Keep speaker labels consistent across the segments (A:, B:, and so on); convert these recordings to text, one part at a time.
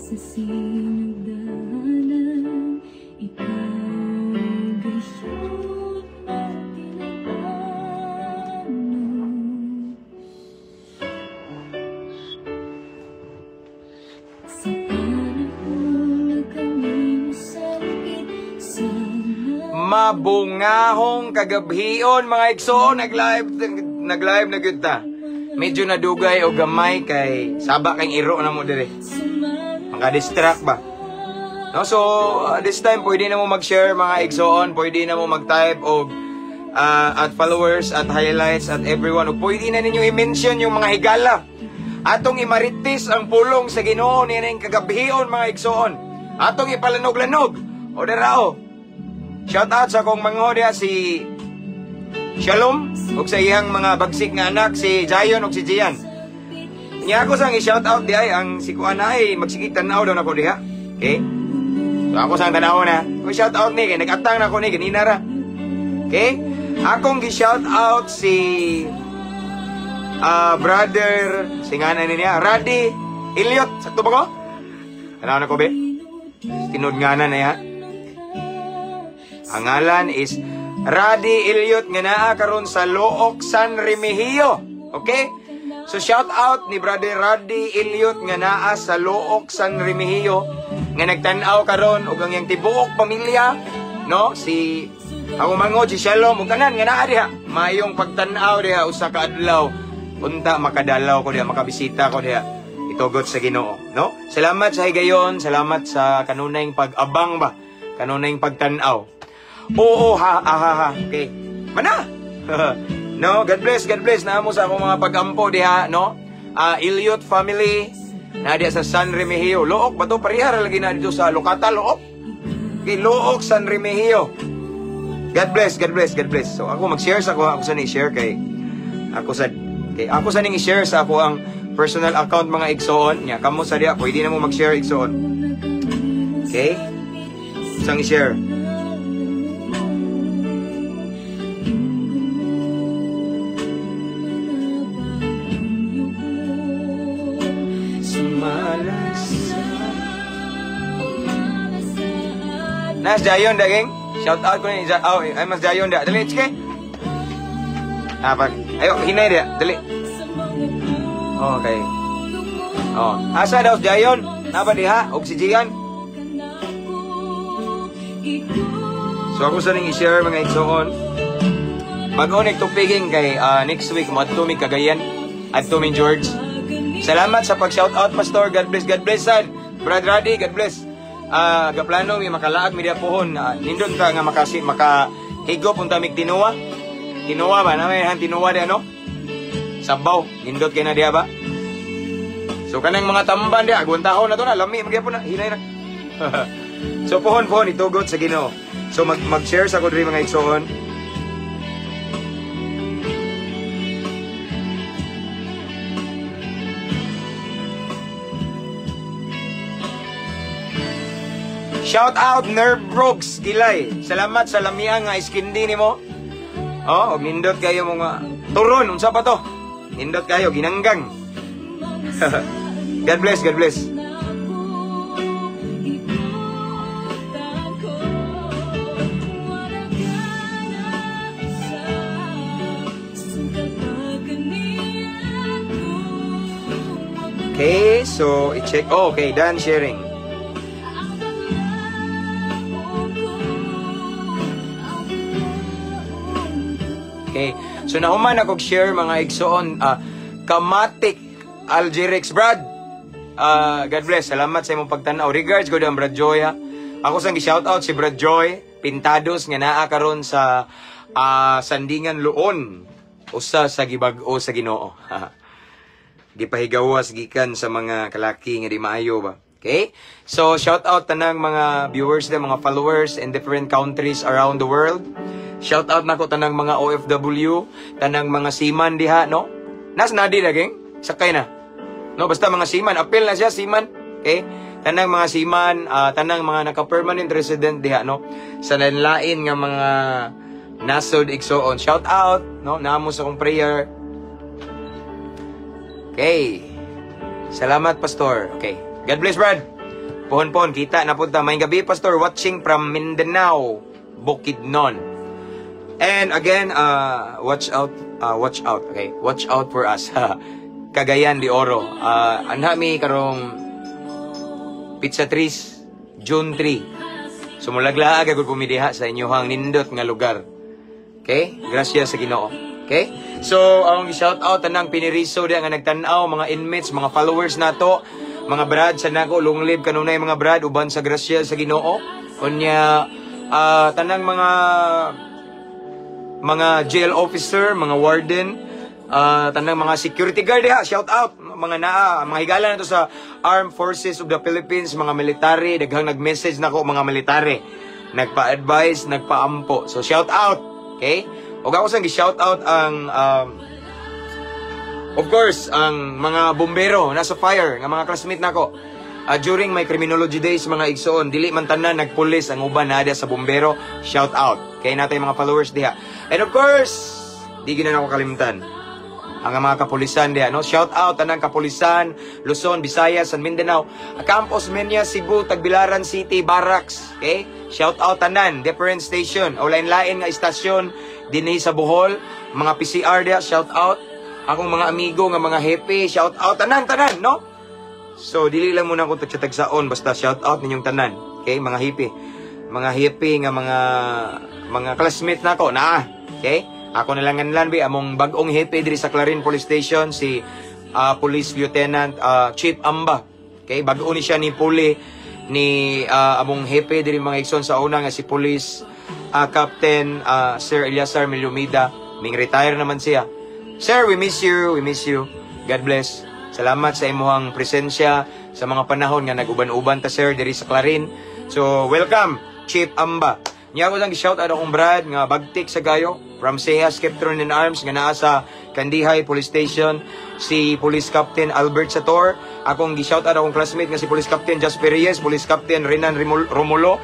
A: Sa sinagdanan, ikaw gayon na tinatano. Sa panahon na kami masakit, sana
B: Mabungahong kagabhion mga igsoon, nag-live na gyud ta. Medyo nadugay og gamay kay saba kay iro na mo dire. Maka-distract ba? No, so this time pwede na mo mag-share mga igsoon, pwede na mo mag-type og at followers, at highlights, at everyone. Ug pwede na ninyo i-mention yung mga higala. Atong imaritis ang pulong sa Ginoo niining kagabhion mga igsoon. Atong ipalanog-lanog. O darao. Shout out sa akong manghod diha si Shalom ug sa iyang mga bagsik nga anak si Jayon ug si Gian. Nya ako sang i-shout out di ay ang si kuan ay magsigig tan-aw daw nako diha. Okay? So ako sang tan-aw na. Ko shout out ni kay nag-atang na ko ni ganina ra. Okay? Akong gi-shout out si brother singanan ni niya Radi Elliot. Sakto ba ko? Tanaw na ko be. Tinud nganan na ya. Ang ngalan is Radi Elliot nga naa karon sa Looc, San Remigio. Okay? So shout out ni Brother Radi Elliot nga naa sa Looc, San Remigio nga nagtan-aw karon ug ang iyang tibuok pamilya, no? Si ako mangod si Shalom ug tanan nga naa diha. Mayong pagtan-aw diha usa ka adlaw. Unta makadalaw ko diha, makabisita ko diha. Itugot sa Ginoo, no? Salamat sa higayon, salamat sa kanunayng pag-abang ba, kanunayng pagtan-aw. Oo, ha, aha, ha. Okay. Mana? No, God bless, God bless. Naamo sa akong mga pag-ampo diha, no? Elliot family, na diha sa San Remigio. Looc ba to? Pareha ra lagi na dito sa Lucata, Looc. Okay, Looc, San Remigio. God bless, God bless, God bless. So ako mag-share sa ako, ako sa ni-share kay ako sa okay, ako sa ning i-share sa ako ang personal account mga igsoon. Nya kamo sa diha pwede na mo mag-share igsoon. Okay? Sang i-share. Nas Jayon daging. Shout out ko ni oh, ay mas Jayon da. Dali sige. Ah, pag ayo hinay dia. Dali. Okay. Oh, asa daw Jayon? Naba diha og si Gian. So ako sa ning i-share mga igsoon. Bag-o ni tupiging kay next week moadto mi Cagayan. Adto mi George. Salamat sa pag-shout out Pastor. God bless, God bless sad. Brad Radi, God bless. Gaplano mi makalaag mi diha pohon. Nindot ka nga makasi makahigop unta mig tinuwa. Tinuwa ba na may han tinuwa di ano? Sabaw, nindot kay na diha ba? So kanang mga tamban diha, aguntahon na to na, lami magyapon na, hinay na. So pohon pohon itugot sa Ginoo. So mag-share sa ko diri mga igsoon. Shout out Nerve Brooks Gilay. Salamat sa lamiang nga iskindi nimo. Oh, og nindot kayo mga turon unsa pa to? Nindot kayo ginanggang. God bless, God bless. Okay, so i-check. Oh, okay, done sharing. Okay. So nahuman ako share mga igsoon, Kamatik Algerix Brad. God bless. Salamat sa imong pagtan-aw. Regards ko Brad Joy ha. Ako sang gi-shout out si Brad Joy Pintados nga naa karon sa Sandingan Luon. Usa sa gibag-o sa Ginoo. Gipahigawas gikan sa mga kalaki nga di maayo ba. Okay? So shout out tanang mga viewers na mga followers in different countries around the world. Shout out nako tanang mga OFW, tanang mga seaman diha, no? Nas nadi laging sakay na. No, basta mga seaman, appeal na siya seaman. Okay? Tanang mga seaman, tanang mga naka-permanent resident diha, no? Sa lain nga mga nasod igsoon. Shout out, no? Naamo sa akong prayer. Okay. Salamat, Pastor. Okay. God bless, Brad. Pohon-pohon kita na punta. Maayong gabi, Pastor, watching from Mindanao, Bukidnon. And again, watch out, watch out, okay? Watch out for us. Cagayan de Oro. Anha mi karong Pizza Trees, June 3. So mulaglaag agad pumidiha sa inyuhang nindot nga lugar. Okay? Gracias sa Ginoo. Okay? So, ang shout out tanang piniriso diha nga nagtan-aw, mga inmates, mga followers nato, mga brad sa nako, long live kanunay mga brad uban sa grasya sa Ginoo. Unya tanang mga jail officer, mga warden, tanang mga security guard diha, shout out mga naa, mga higala nato sa Armed Forces of the Philippines, mga military, daghang nag-message nako mga military. Nagpa-advise, nagpaampo. So shout out, okay? Ug ako sang gi-shout out ang of course, ang mga bombero nasa fire nga mga classmate nako. During my criminology days, mga igsoon, dili man tanan nagpulis, ang uban naa sa bombero. Shout out. Kay natay mga followers diha. And of course, di gina nako kalimtan ang mga kapulisan diha, no? Shout out tanang kapulisan, Luzon, Visayas, and Mindanao, Camp Osmeña, Cebu, Tagbilaran City, Barracks, okay? Shout out tanan, different station o lain-lain nga istasyon dinhi sa Bohol, mga PCR diha, shout out. Akong mga amigo nga mga hepe, shout out tanan tanan, no? So dili lang muna ko tagsaon, basta shout out ninyong tanan. Okay, mga hepe. Mga hepe nga mga classmate nako naa. Okay? Ako na lang nganlan bi among bag-ong hepe diri sa Clarin Police Station, si Police Lieutenant Chief Amba. Okay, bag-o ni siya ni puli ni among hepe diri, mga igsoon, sa una nga si Police Captain Sir Eliasar Milumida. Ming retire naman siya. Sir, we miss you, we miss you. God bless. Salamat sa imuhang presensya sa mga panahon nga nag-uban-uban ta, sir, diri sa Clarin. So, welcome, Chief Amba. Niya ko lang shout out akong brad nga bagtik sa gayo from Ceja Skeptron and Arms nga naa sa Kandihay Police Station, si Police Captain Albert Sator. Akong gi-shout out akong classmate nga si Police Captain Jasper Reyes, Police Captain Renan Romulo,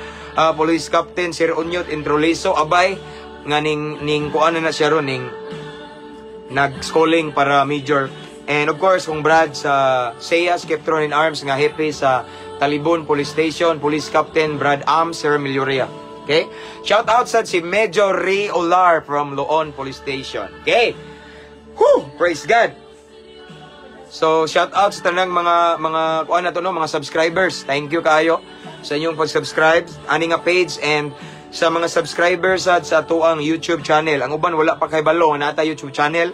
B: Police Captain Sir Unyot Introleso Abay nga ning kuan na siya ron, ning nag-schooling para major. And of course, kung Brad sa SEA Skeptron in Arms nga hepe sa Talibon Police Station, Police Captain Brad Am Sir Milioria. Okay? Shout out sad si Major Ray Olar from Loon Police Station. Okay? Whew! Praise God! So, shout out sa tanang mga kuan na to, no, mga subscribers. Thank you kaayo sa inyong pag-subscribe ani nga page and sa mga subscribers at sa atuang YouTube channel. Ang uban wala pa kay balo nga nata YouTube channel.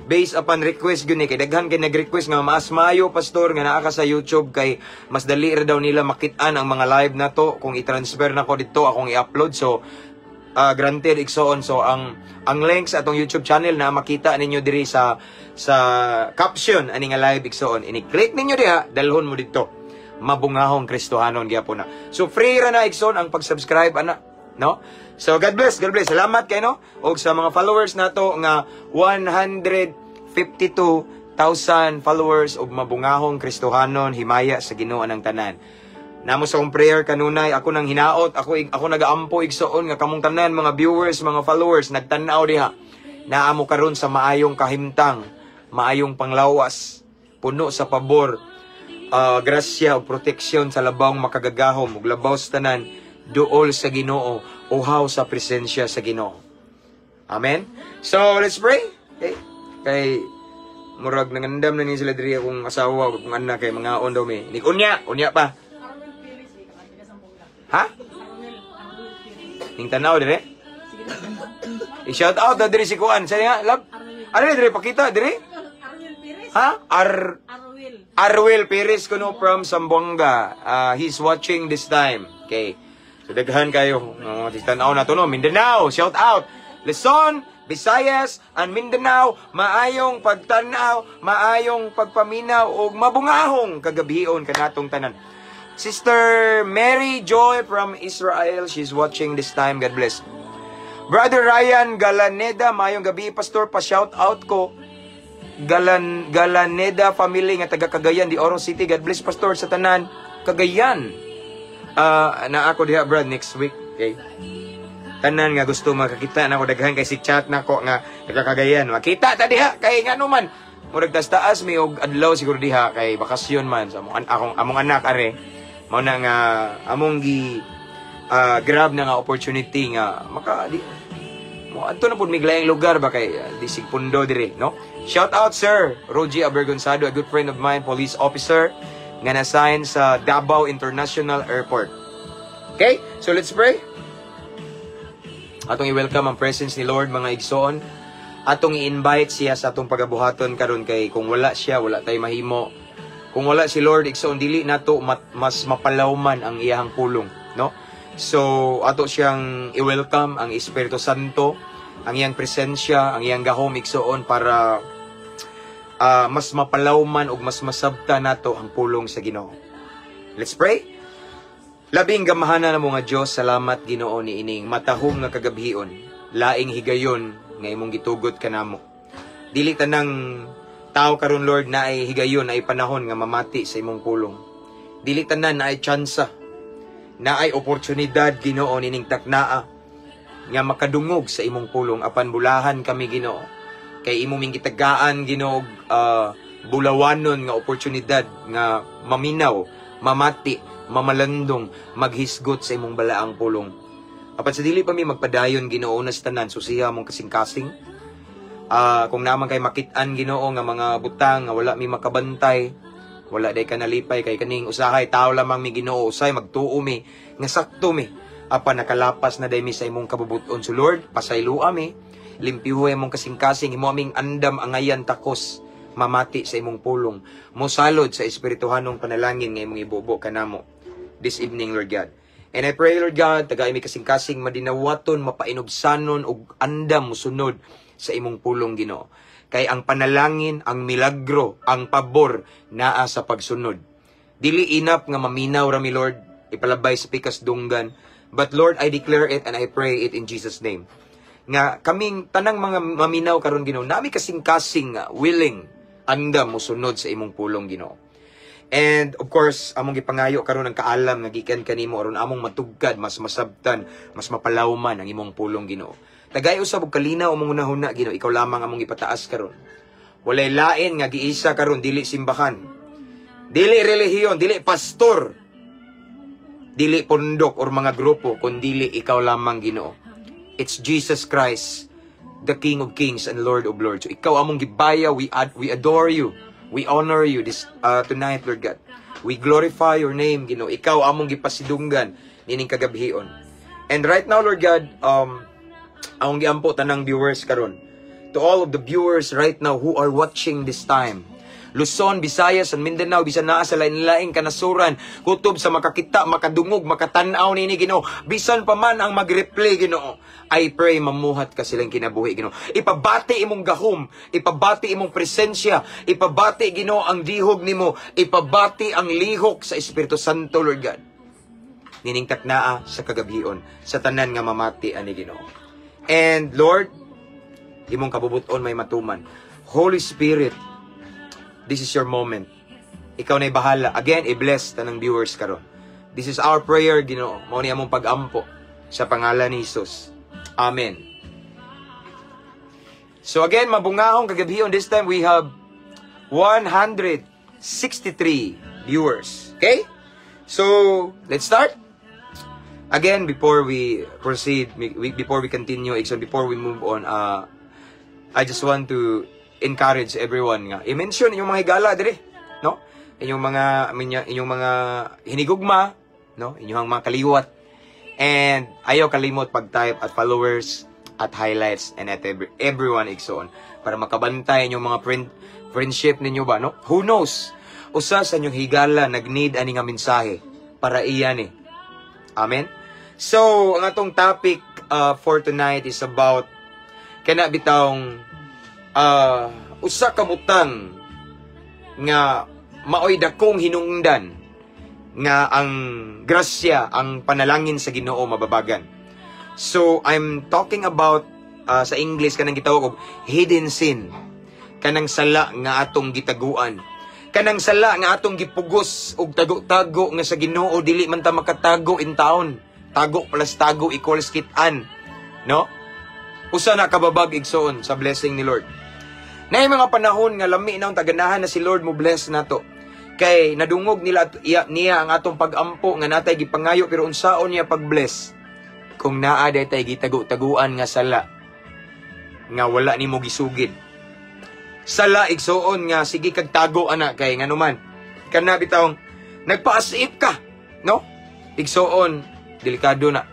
B: Based upon request gyud ni kay daghan kay nag-request nga mas maayo, Pastor, nga naa ka sa YouTube kay mas dali ra daw nila makit-an ang mga live nato kung i-transfer nako dito akong i-upload. So granted, igsoon. So ang link sa atong YouTube channel na makita ninyo diri sa caption ani nga live, igsoon, ini-click ninyo diha, dalhon mo didto. Mabungahong Kristohanon gyapon na. So free ra na, igsoon, ang pag-subscribe ana, no? So God bless, God bless. Salamat kay, no, og sa mga followers nato nga 152,000 followers og Mabungahong Kristohanon, himaya sa Ginoo ang tanan. Namo sa akong prayer kanunay, ako nang hinaot, ako nagaampo, igsoon, nga kamong tanan mga viewers, mga followers nagtan-aw diha. Naa mo karon sa maayong kahimtang, maayong panglawas, puno sa pabor, grasya ug proteksyon sa labawng makagagahom ug labaw sa tanan, duol sa Ginoo, uhaw sa presensya sa Ginoo. Amen. So let's pray. Okay. Kay murag nangandam na ni sila diri, akong asawa ug akong anak, kay mangaon daw mi. Ni unya, unya pa.
C: Arwel Perez eh, kapag taga Zamboanga.
B: Ha?
C: Arwel, Arwel Perez.
B: Ning tanaw dire?
C: Sige na.
B: I-shout out na diri si Kuan. Sa nga, love. Ano ni dire pakita dire?
C: Arwel Perez.
B: Ha?
C: Arwel.
B: Arwel Perez kuno from Zamboanga. He's watching this time. Okay. So daghan kayo. Tanaw na to, no. Mindanao, shout out. Luzon, Visayas, and Mindanao, maayong pagtanaw, maayong pagpaminaw ug mabungahong kagabion kanatong tanan. Sister Mary Joy from Israel, she's watching this time. God bless. Brother Ryan Galaneda, maayong gabi, Pastor, pa shout out ko. Galaneda family nga taga Cagayan de Oro City. God bless, Pastor, sa tanan. Cagayan. Na ako diha, brad, next week. Okay. Tanan nga gusto makakita na ako, daghan kay si chat nako nga taga Cagayan. Makita ta diha kay ngano man. Murag taas mi og adlaw siguro diha kay bakasyon man sa among akong among anak are. Mao na nga among gi grab na nga opportunity nga maka di mo adto na pud mig laing lugar ba kay di sig pundo dire, no? Shout out, Sir Rogie Abergonzado, a good friend of mine, police officer nga na-assign sa Davao International Airport. Okay? So let's pray. Atong i-welcome ang presence ni Lord, mga igsoon. Atong i-invite siya sa atong pagabuhaton karon kay kung wala siya, wala tay mahimo. Kung wala si Lord, igsoon, dili nato mas mapalawman ang iyahang pulong, no? So ato siyang i-welcome ang Espiritu Santo, ang iyang presensya, ang iyang gahom, igsoon, para mas mapalawman ug mas masabta nato ang pulong sa Ginoo. Let's pray. Labing gamhanan na mga Dios, salamat, Ginoo, ni ining matahom nga kagabhion, laing higayon nga imong gitugot kanamo. Dili tanang tao karon, Lord, na ay higayon ay panahon nga mamati sa imong pulong. Dili tanan na ay tsansa, na ay oportunidad, Ginoo, nining taknaa nga makadungog sa imong pulong, apan bulahan kami, Ginoo, kay imo ming gitagaan, Ginoo, bulawanon nga oportunidad nga maminaw, mamati, mamalandong, maghisgot sa imong balaang pulong. Apan sa dili pa mi magpadayon, Ginoo, na sa tanan, susiha mong kasing-kasing. Kung naa man kay makit-an, Ginoo, nga mga butang nga wala mi makabantay, wala day ka nalipay kay kaning usahay tao lamang mi, Ginoo, usay magtuo mi nga sakto mi. Apan nakalapas na day mi sa imong kabubuton. So Lord, pasayloa mi, limpyuhay imong kasing-kasing, imo aming andam angayan takos mamati sa imong pulong. Mosalod sa espirituhanong panalangin nga imong ibubo kanamo this evening, Lord God. And I pray, Lord God, tagai mi kasing-kasing madinawaton, mapainubsanon, ug andam musunod sa imong pulong, Ginoo. Kay ang panalangin, ang milagro, ang pabor, naa sa pagsunod. Dili enough nga maminaw ra mi, Lord, ipalabay sa pikas dunggan. But Lord, I declare it and I pray it in Jesus' name. Nga kaming tanang mga maminaw karon, Ginoo, nami kasing-kasing nga willing, andam musunod sa imong pulong, Ginoo. And of course, among gipangayo karon ang kaalam nga gikan kanimo aron among matugkad, mas masabtan, mas mapalawman ang imong pulong, Ginoo. Tagay usab og kalinaw among hunahuna, Ginoo, ikaw lamang among ipataas karon. Walay lain nga giisa karon, dili simbahan. Dili relihiyon, dili pastor. Dili pundok or mga grupo, kundili ikaw lamang, Ginoo. It's Jesus Christ, the King of Kings and Lord of Lords. So ikaw among gibaya, we adore you. We honor you this tonight, Lord God. We glorify your name, Ginoo. Ikaw among gipasidunggan nining kagabhion. And right now, Lord God, akong giampo tanang viewers karon. To all of the viewers right now who are watching this time. Luzon, Visayas, and Mindanao, bisan naa sa lain-laing kanasuran, kutob sa makakita, makadungog, makatan-aw nini, Ginoo, bisan pa man ang mag-replay, Ginoo. I pray mamuhat ka silang kinabuhi, Ginoo. Ipabati imong gahom, ipabati imong presensya, ipabati, Ginoo, ang dihog nimo, ipabati ang lihok sa Espiritu Santo, Lord God. Nining taknaa sa kagabhion, sa tanan nga mamati ani, Ginoo. And Lord, imong kabubuton may matuman. Holy Spirit, this is your moment. Ikaw na'y bahala. Again, i-bless tanang viewers karon. This is our prayer, Ginoo. Mao ni among pag-ampo sa pangalan ni Jesus. Amen. So again, mabungahong kagabhion. This time we have 163 viewers. Okay? So, let's start. Again, before we proceed, before we continue, so before we move on, I just want to encourage everyone nga i-mention inyong mga higala dire, no? Inyong mga inyong mga hinigugma, no? Inyong mga kaliwat. And ayaw kalimot pag-type at followers, at highlights, and at everyone, igsoon, para makabantay inyong mga friendship ninyo ba, no? Who knows? Usa sa inyong higala nag-need ani nga mensahe para iyan eh. Amen. So, ang atong topic for tonight is about kana bitawng usa ka butang nga maoy dakong hinungdan nga ang grasya, ang panalangin sa Ginoo mababagan. So, I'm talking about sa English kanang gitawag og hidden sin. Kanang sala nga atong gitaguan. Kanang sala nga atong gipugos og tago-tago nga sa Ginoo dili man ta makatago in town. Tago plus tago equals kit-an. No? Usa na kababag, igsoon, sa blessing ni Lord. Naay mga panahon nga lami na unta ganahan na si Lord mo bless nato. Kay nadungog nila niya ang atong pag-ampo nga natay gipangayo, pero unsaon niya pag-bless kung naa day tay gitago-taguan nga sala nga wala nimo gisugid. Sala, igsuon, nga sige kag tago ana kay nganuman kana bitawng nagpa-as if ka, no? Igsuon, delikado na.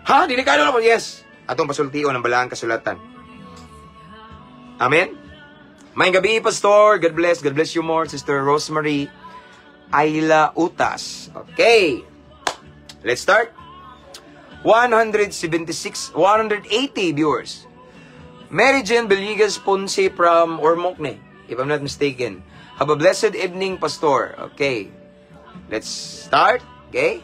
B: Ha, delikado na po? Yes, atong pasultion ang balaang kasulatan. Amen. Maayong gabii, Pastor. God bless. God bless you more, Sister Rosemary Ayla Utas. Okay. Let's start. 176, 180 viewers. Mary Jane Villegas Ponce from Ormoc ni, if I'm not mistaken. Have a blessed evening, Pastor. Okay. Let's start. Okay.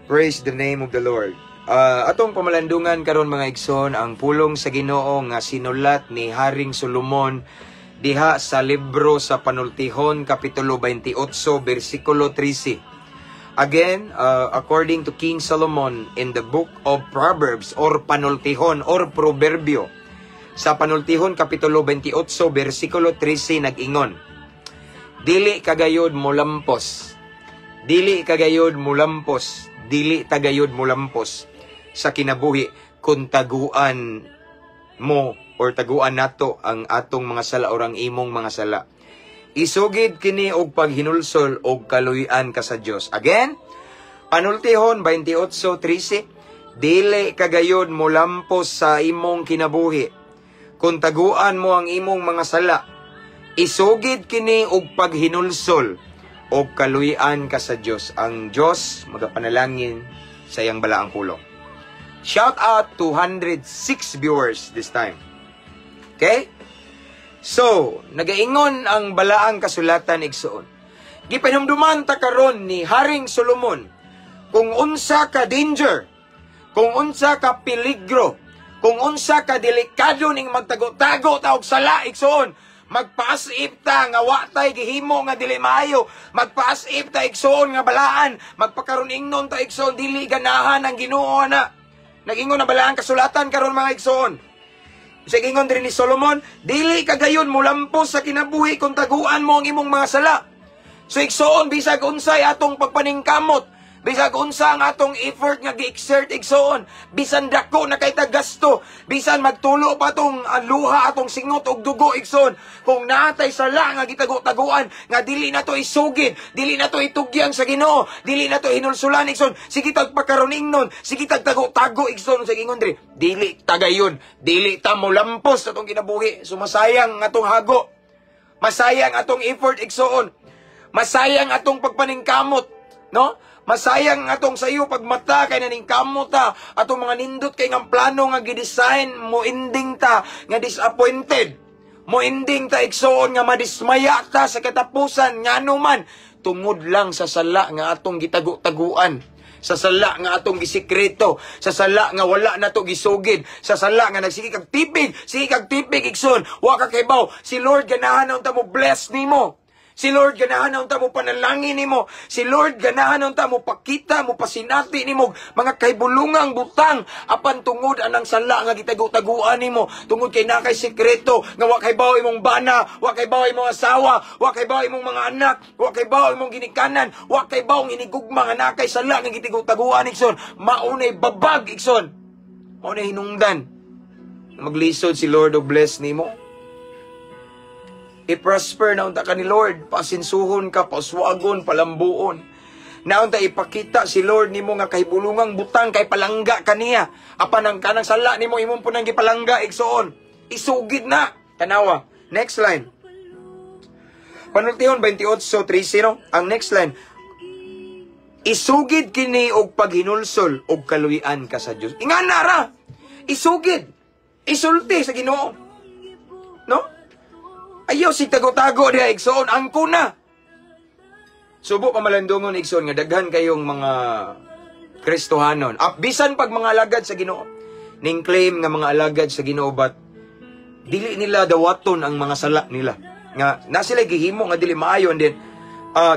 B: Praise the name of the Lord. Atong pamalandungan karon, mga igsoon, ang pulong sa Ginoo nga sinulat ni Haring Solomon diha sa libro sa Panultihon, kapitulo 28, bersikulo 13. Again, according to King Solomon in the book of Proverbs or Panultihon or Proverbio, sa Panultihon kapitulo 28 bersikulo 13 nag-ingon, "Dili kagayod molampos. Dili kagayod molampos, dili tagayod molampos sa kinabuhi kung taguan mo or taguan nato ang atong mga sala or ang imong mga sala. Isugid kini og paghinulsol og kaluy-an ka sa Dios." Again, Panultihon 28:13, "Dili kagayod molampos sa imong kinabuhi kung taguan mo ang imong mga sala. Isugid kini og paghinulsol og kaluy-an ka sa Dios." Ang Dios magapanalangin sa iyang balaang pulong. Shout out 206 viewers this time. Okay? So, nagaingon ang balaang kasulatan, igsuon. Gipanumduman ta karon ni Haring Solomon kung unsa ka danger, kung unsa ka peligro, kung unsa ka delikado ning magtago-tago ta og sala, igsuon. Magpaas-if ta nga wa tay gihimo nga dili maayo. Magpaas-if ta, igsuon, nga balaan. Magpakaron ingnon ta, igsuon, dili ganahan ang Ginoo na. Nag-ingon ang balaang kasulatan karon, mga igsuon. Sa ingon diri ni Solomon, dili kagayon molampos sa kinabuhi kung taguan mo ang imong mga sala. So igsuon, bisag unsay atong pagpaningkamot, bisag unsa ang atong effort nga gi-exert, igsuon, bisan dako na kay gasto, bisan magtulo pa atong luha, atong singot og dugo, igsuon, kung naatay sala nga gitago-taguan nga dili na to isugid, dili na to itugyan sa Ginoo, dili na to hinulsulan, igsuon, sige tag pakaron ingnon, sige tag tago-tago, igsuon, sa ingon diri, dili tagayon, dili ta molampos atong kinabuhi. Sumasayang atong hago. Masayang atong effort, igsuon. Masayang atong pagpaningkamot, no? Masayang atong sayo pagmata kay naningkamot ta, atong mga nindot kay nga plano nga gidesign mo ending ta nga disappointed. Mo ending ta, igsuon, nga madismaya ta sa katapusan ngano man tungod lang sa sala nga atong gitago-taguan, sa sala nga atong gisikreto, sa sala nga wala na to gisugid, sa sala nga nagsige kag tipig, sige kag tipig, igsoon, wa ka kaybaw, si Lord ganahan na unta mo bless nimo. Si Lord ganahan na unta mo panalangin nimo. Si Lord ganahan na unta mo pakita, mo pasinati nimo mga kahibulungang butang, apan tungod anang sala nga gitago-taguan nimo, tungod kay naa kay sikreto nga wa kay bawo imong bana, wa kay bawo imong asawa, wa kay bawo imong mga anak, wa kay bawo imong ginikanan, wa kay bawo ang inigugma nga naa kay sala nga gitago-taguan, igsoon. Maunay babag, igsoon. Maunay hinungdan. Maglisod si Lord og bless nimo. I-prosper na unta ka ni Lord, pasinsuhon ka, paswagon, palambuon. Na unta ipakita si Lord nimo nga kahibulungang butang kay palangga kaniya. Apan ang kanang sala nimo imong punang gipalangga, igsuon. Isugid na. Tanawa. Next line. Panultihon 28:13, no? Ang next line. "Isugid kini og paghinulsol og kaluy-an ka sa Dios." Ingana ra. Isugid. Isulti sa Ginoo. No? Ayaw sig tago-tago diha, igsoon, angko na. Subo pamalandungon, igsoon, nga daghan kayong mga Kristohanon. Ah, bisan pag mga alagad sa Ginoo. Ning claim nga mga alagad sa Ginoo, but dili nila dawaton ang mga sala nila. Nga na sila gihimo nga dili maayo and then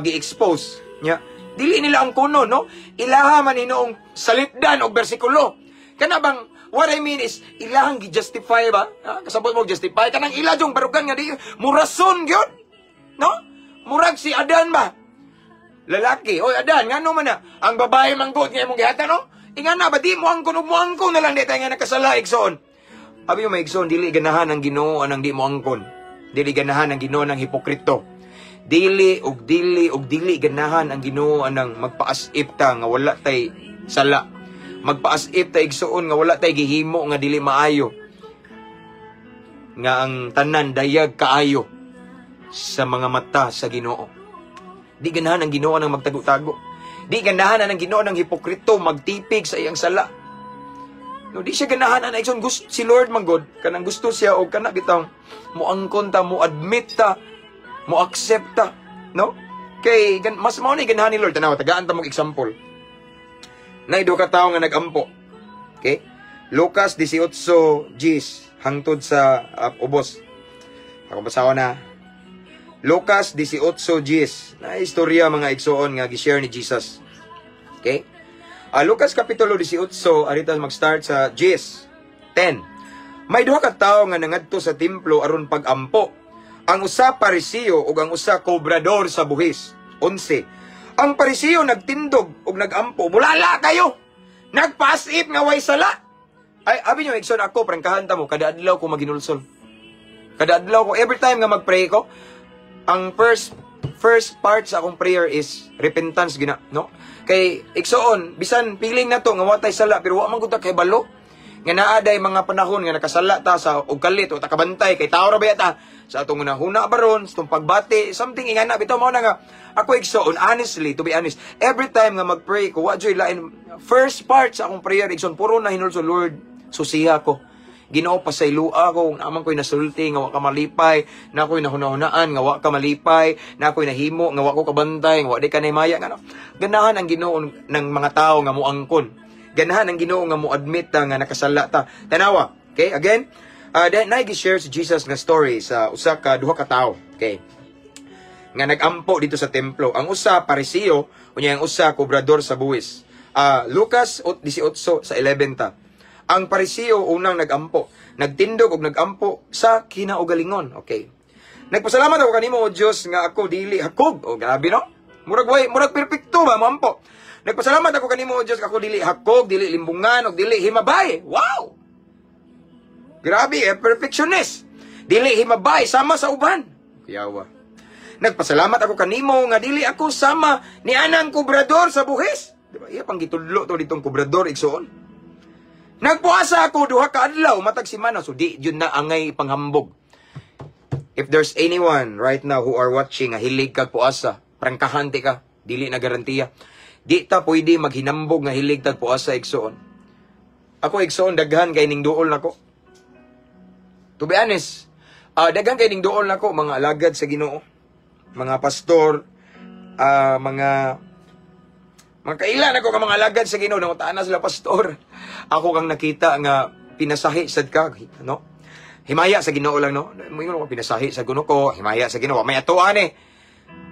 B: gi-expose nya. Dili nila ang kuno, no? Ilaha man hinoong salipdan og bersikulo. Kana bang, what I mean is, ilahang gi-justify ba? Ha? Kasabot mo justify kanang ila jung barugan nga di murason gyud. No? Murag si Adan ba? Lalaki, oy Adan, ngano man na? Ang babae manggod nga imong gihatag, no? Ingana ba di mo angkon ug mo angkon na lang di tayo nga nakasala, igsoon. Abi mo, igsoon, dili ganahan ang Ginoo anang di mo angkon. Dili ganahan ang Ginoo ng hipokrito. Dili ug dili ug dili ganahan ang Ginoo anang magpaas-if ta nga wala tay sala. Magpaas-if ta, igsoon, nga wala tay gihimo nga dili maayo. Nga ang tanan dayag kaayo sa mga mata sa Ginoo. Di ganahan ang Ginoo ng magtago-tago. Di ganahan ang Ginoo ng hipokrito magtipig sa iyang sala. No, di siya ganahan ana, igsoon. Gusto si Lord manggod kanang gusto siya og kana bitang moangkon ta, mo admit ta, mo accept ta, no? Kay mas mao ni ganahan ni Lord. Tanawa, tagaan ta mong example. Nay duha ka tawo nga nagampo. Okay? Lucas 18 Gs hangtod sa ubos. Ako basahon na. Lucas 18 Gs. Na istorya, mga igsoon, nga gi-share ni Jesus. Okay? Lucas kapitulo 18, arita mag-start sa Gs 10. May duha ka tawo nga nangadto sa templo aron pag-ampo. Ang usa Parisiyo ug ang usa kobrador sa buhis. 11. Ang Parisiyo nagtindog ug nagampo. Bulala kayo. Nagpaas-if nga way sala. Ay, abi nyo, igsoon, ako, prangkahan ta mo, kada adlaw ko maginulsol. Kada adlaw ko, every time nga mag-pray ko, ang first first part sa akong prayer is repentance gina, no? Kay igsoon, bisan feeling na to nga wa tay sala, pero wa man gud ta kay balo nga naa day mga panahon nga nakasala ta sa og kalit o takabantay kay tao ra ba ta sa atong hunahuna baron sa atong pagbati, something ingana bitaw. Mao na nga ako, igsoon, honestly, to be honest, every time nga mag-pray ko, wa joy lain first part sa akong prayer, igsoon. Puro na hinulsol, "Lord, susiha ko. Ginoo, pasaylua ko kung naman ko'y nasulti nga wa ka malipay, na ako'y nahunahunaan nga wa ka malipay, na ako'y nahimo nga wa ko kabantay, nga wa di ka nahimaya." Nga no. Ganahan ang Ginoo ng mga tao nga moangkon. Ganahan ang Ginoo nga mo-admit ta nga nakasala ta. Tanawa. Okay, again, then share si Jesus nga story sa usa ka duha ka tawo. Okay, nga nagampo dito sa templo. Ang usa Parisiyo, unya ang usa kobrador sa buwis. Lucas 18 sa 11 ta. Ang Parisiyo unang nagampo, nagtindog og nagampo sa kinaugalingon. Okay. "Nagpasalamat ako kanimo, o Dios, nga ako dili hakog." O grabe, no? Murag way, murag perpekto ba moampo. "Nagpasalamat ako kanimo, o Dios, nga ako dili hakog, dili limbungan og dili himabay." Wow! Grabe, eh, perfectionist. "Dili himabay sama sa uban." Kuyawa. "Nagpasalamat ako kanimo nga dili ako sama ni anang kobrador sa buhis." Di ba? Iya pang gitudlo to ditong kobrador, igsoon. "Nagpuasa ako duha ka adlaw matag semana." So di jud na angay panghambog. If there's anyone right now who are watching nga hilig kag puasa, prangkahan ti ka, dili na garantiya. Di ta pwede maghinambog nga hilig tag puasa, igsoon. Ako, igsoon, daghan kay ning duol nako. To be honest, daghan kay ning duol nako mga alagad sa Ginoo, mga pastor, mga kaila nako ka mga alagad sa Ginoo, nangutaan na sila, "Pastor, ako kang nakita nga pinasahi sad ka," no? Himaya sa Ginoo lang, no? Moingon ko pinasahi sa kuno ko, himaya sa Ginoo, may atuan eh.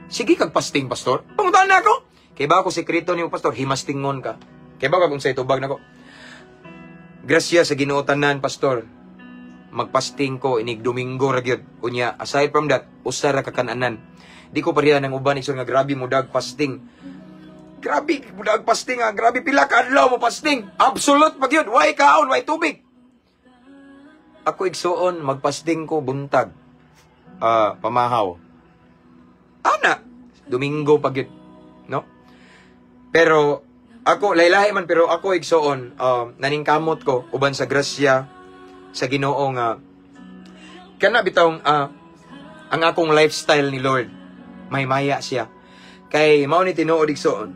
B: "Sige kag fasting, Pastor." Pangutaan na ako. "Kay ba ako sekreto nimo, Pastor, himastingon ka." Kay ba kung sa tubag nako. "Grasya sa Ginoo tanan, Pastor. Magpasting ko inig Domingo ra gyud. Unya, aside from that, usa ra ka kananan." Di ko pareha ng uban, igsoon, nga grabe mo dag fasting. Grabe mo dag fasting ah. Grabe, pila ka adlaw mo fasting. Absolute pag yun. Way kaon, way tubig. Ako, igsoon, magpasting ko buntag. Pamahaw. Ana, Domingo pag yun. No? Pero ako laylahi man, pero ako, igsoon, naningkamot ko uban sa grasya sa Ginoo nga kana bitawng ang akong lifestyle ni Lord may maya siya. Kay mao ni tinuod, igsoon.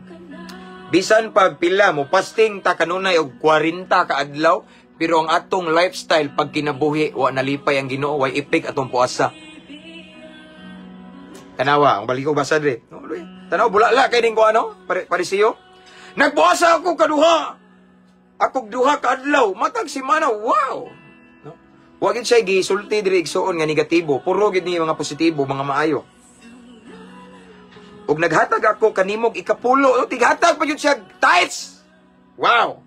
B: Bisan pag pila mo fasting ta kanunay og 40 ka adlaw, pero ang atong lifestyle pag kinabuhi wa nalipay ang Ginoo, way epek atong puasa. Tanawa, ang balik ko basa dre. No, tanaw, bulala kay ning ko ano, parisiyo. "Nagpuasa ako kaduha. Ako duha ka adlaw, matag semana." Wow. No? Wa gid siya gisulti diri, igsoon, nga negatibo, puro gid ni mga positibo, mga maayo. "Ug naghatag ako kanimog ikapulo," no? Tighatag pa jud siya tithes. Wow.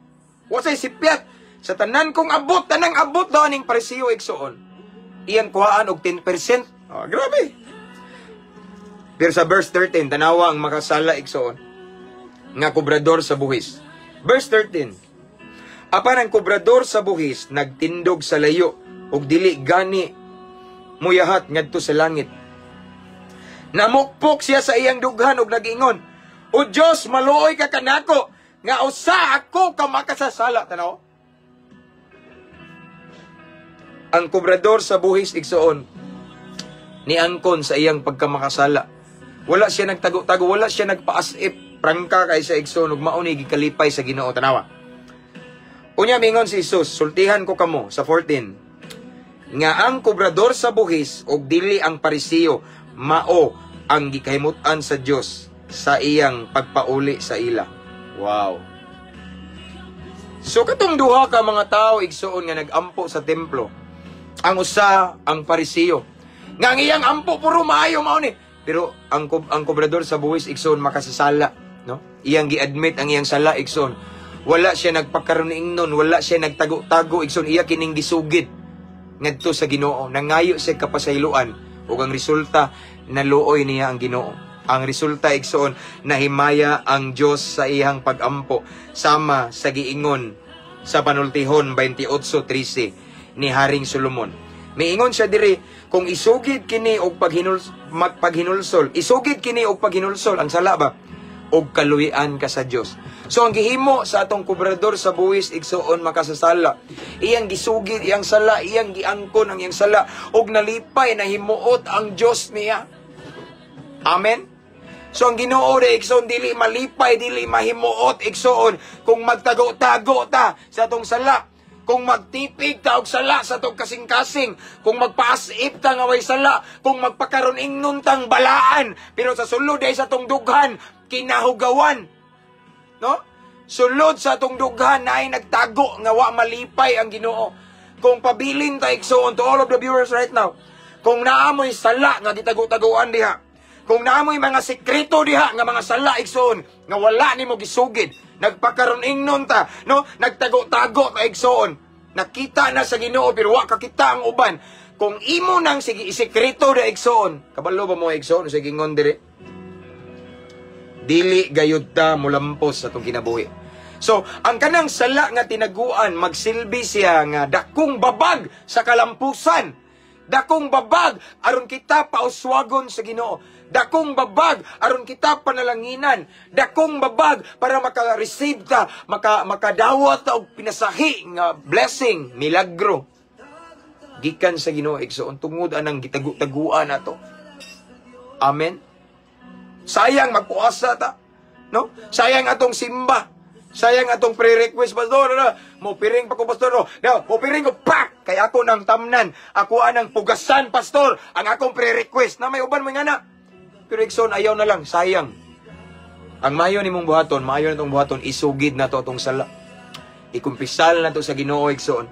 B: Wa say sipyat. Sa tanan kong abot, tanang abot daw ning Parisiyo, igsuon. Iyang kuhaan og 10%. Oh, grabe. Pero sa verse 13, tanawa ang makasala, igsuon, nga kobrador sa buhis. Verse 13. Apan ang kobrador sa buhis nagtindog sa layo ug dili gani muyahat ngadto sa langit. Namukpok siya sa iyang dughan ug nag-ingon, "O Dios, maluoy ka kanako nga usa ako ka makasasala." Tanaw. Ang kobrador sa buhis, igsuon, niangkon sa iyang pagkamakasala. Wala siya nagtago-tago, wala siya nagpaas-if. Prangka kay sa, igsuon, ug mao ni gikalipay sa Ginoo. Tanawa. Unya mingon si Jesus, "Sultihan ko kamo," sa 14, "nga ang kobrador sa buhis ug dili ang Parisiyo mao ang gikahimut-an sa Dios sa iyang pagpauli sa ila." Wow. So katong duha ka mga tao, igsuon, nga nagampo sa templo. Ang usa, ang Parisiyo, nga ang iyang ampo puro maayo, mao ni. Pero ang kobrador sa buhis, igsuon, makasasala, no? Iyang gi-admit ang iyang sala, igsuon. Wala siya nagpakaron ingnon, wala siya nagtago-tago, igsuon, iya kining gisugid ngadto sa Ginoo. Nangayo siya kapasayloan ug ang resulta, naluoy niya ang Ginoo. Ang resulta, igsuon, nahimaya ang Dios sa iyang pagampo sama sa giingon sa Panultihon 28:13 ni Haring Solomon. Miingon siya diri, kung isugid kini og magpaghinulsol, isugid kini og paghinulsol ang sala ba, og kaluy-an ka sa Dios. So ang gihimo sa atong kobrador sa buwis, igsuon, makasasala, iyang gisugid iyang sala, iyang giangkon ang iyang sala ug nalipay, nahimuot ang Dios niya. Amen. So ang Ginoo re, igsoon, dili malipay, dili mahimuot, igsuon, kung magtago-tago ta sa atong sala, kung magtipig ta og sala sa atong kasing-kasing, kung magpaas-if ta nga way sala, kung magpakaron ingnon tang balaan, pero sa sulod ay sa atong dughan kinahugawan. No? Sulod sa atong dughan na ay nagtago nga wa malipay ang Ginoo. Kung pabilin ta, igsuon, to all of the viewers right now, kung naamoy sala nga gitago-taguan diha, kung naamoy mga sekreto diha nga mga sala, igsuon, nga wala nimo gisugid, nagpakaron ingnon ta, no? Nagtago-tago ka, igsuon. Nakita na sa Ginoo pero wa kakita ang uban. Kung imo nang sige isekreto da, igsuon, kabalo ba mo, igsuon, sa gingon dire? Dili gayud ta mulampos sa atong kinabuhi. So, ang kanang sala nga tinaguan, magsilbi siya nga dakong babag sa kalampusan. Dakong babag aron kita pauswagon sa Ginoo. Dakong babag aron kita panalanginan. Dakong babag para maka-receive ta, makadawat ta og pinasahi nga blessing, milagro gikan sa Ginoo, igsoon, tungod anang gitagu-taguan nato. Amen. Sayang magpuasa ta. No? Sayang atong simba. Sayang atong pre-request, "Pastor, no, mo piring pa ko, pastor, no. No, mo piring ko pak kay ako nang tamnan. Ako anang pugasan, pastor, ang akong pre-request." Na may uban mo nga na. Pero igsoon, ayaw na lang, sayang. Ang mayo nimong buhaton, mayo na tong buhaton, isugid na to atong sala. Ikumpisal na to sa Ginoo, igsoon.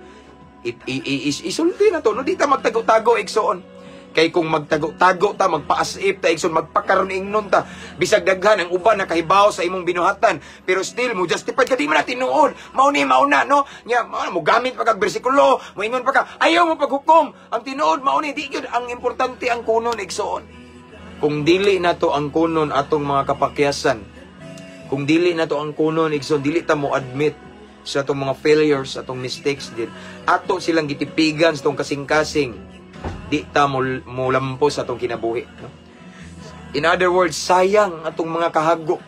B: Isulti na to, no, di ta magtago-tago, igsoon. Kay kung magtago-tago ta, magpaas-if ta, igsoon, magpakaron ingnon ta, bisag daghan ang uban nakahibaw sa imong binuhatan, pero still mo justify ka, "Di man na tinuod. Mao ni mao na," no? Nya, mao mo gamit pa kag bersikulo, moingon pa ka, "Ayaw mo paghukom. Ang tinuod mao ni." Di gyud. Ang importante ang kunon, igsoon. Kung dili na to ang kunon atong mga kapakyasan, kung dili na to ang kunon, igsoon, dili ta mo admit sa atong mga failures, atong mistakes din. Ato silang gitipigan sa atong kasing-kasing, di ta mo mulampos sa atong kinabuhi. No? In other words, sayang atong mga kahago.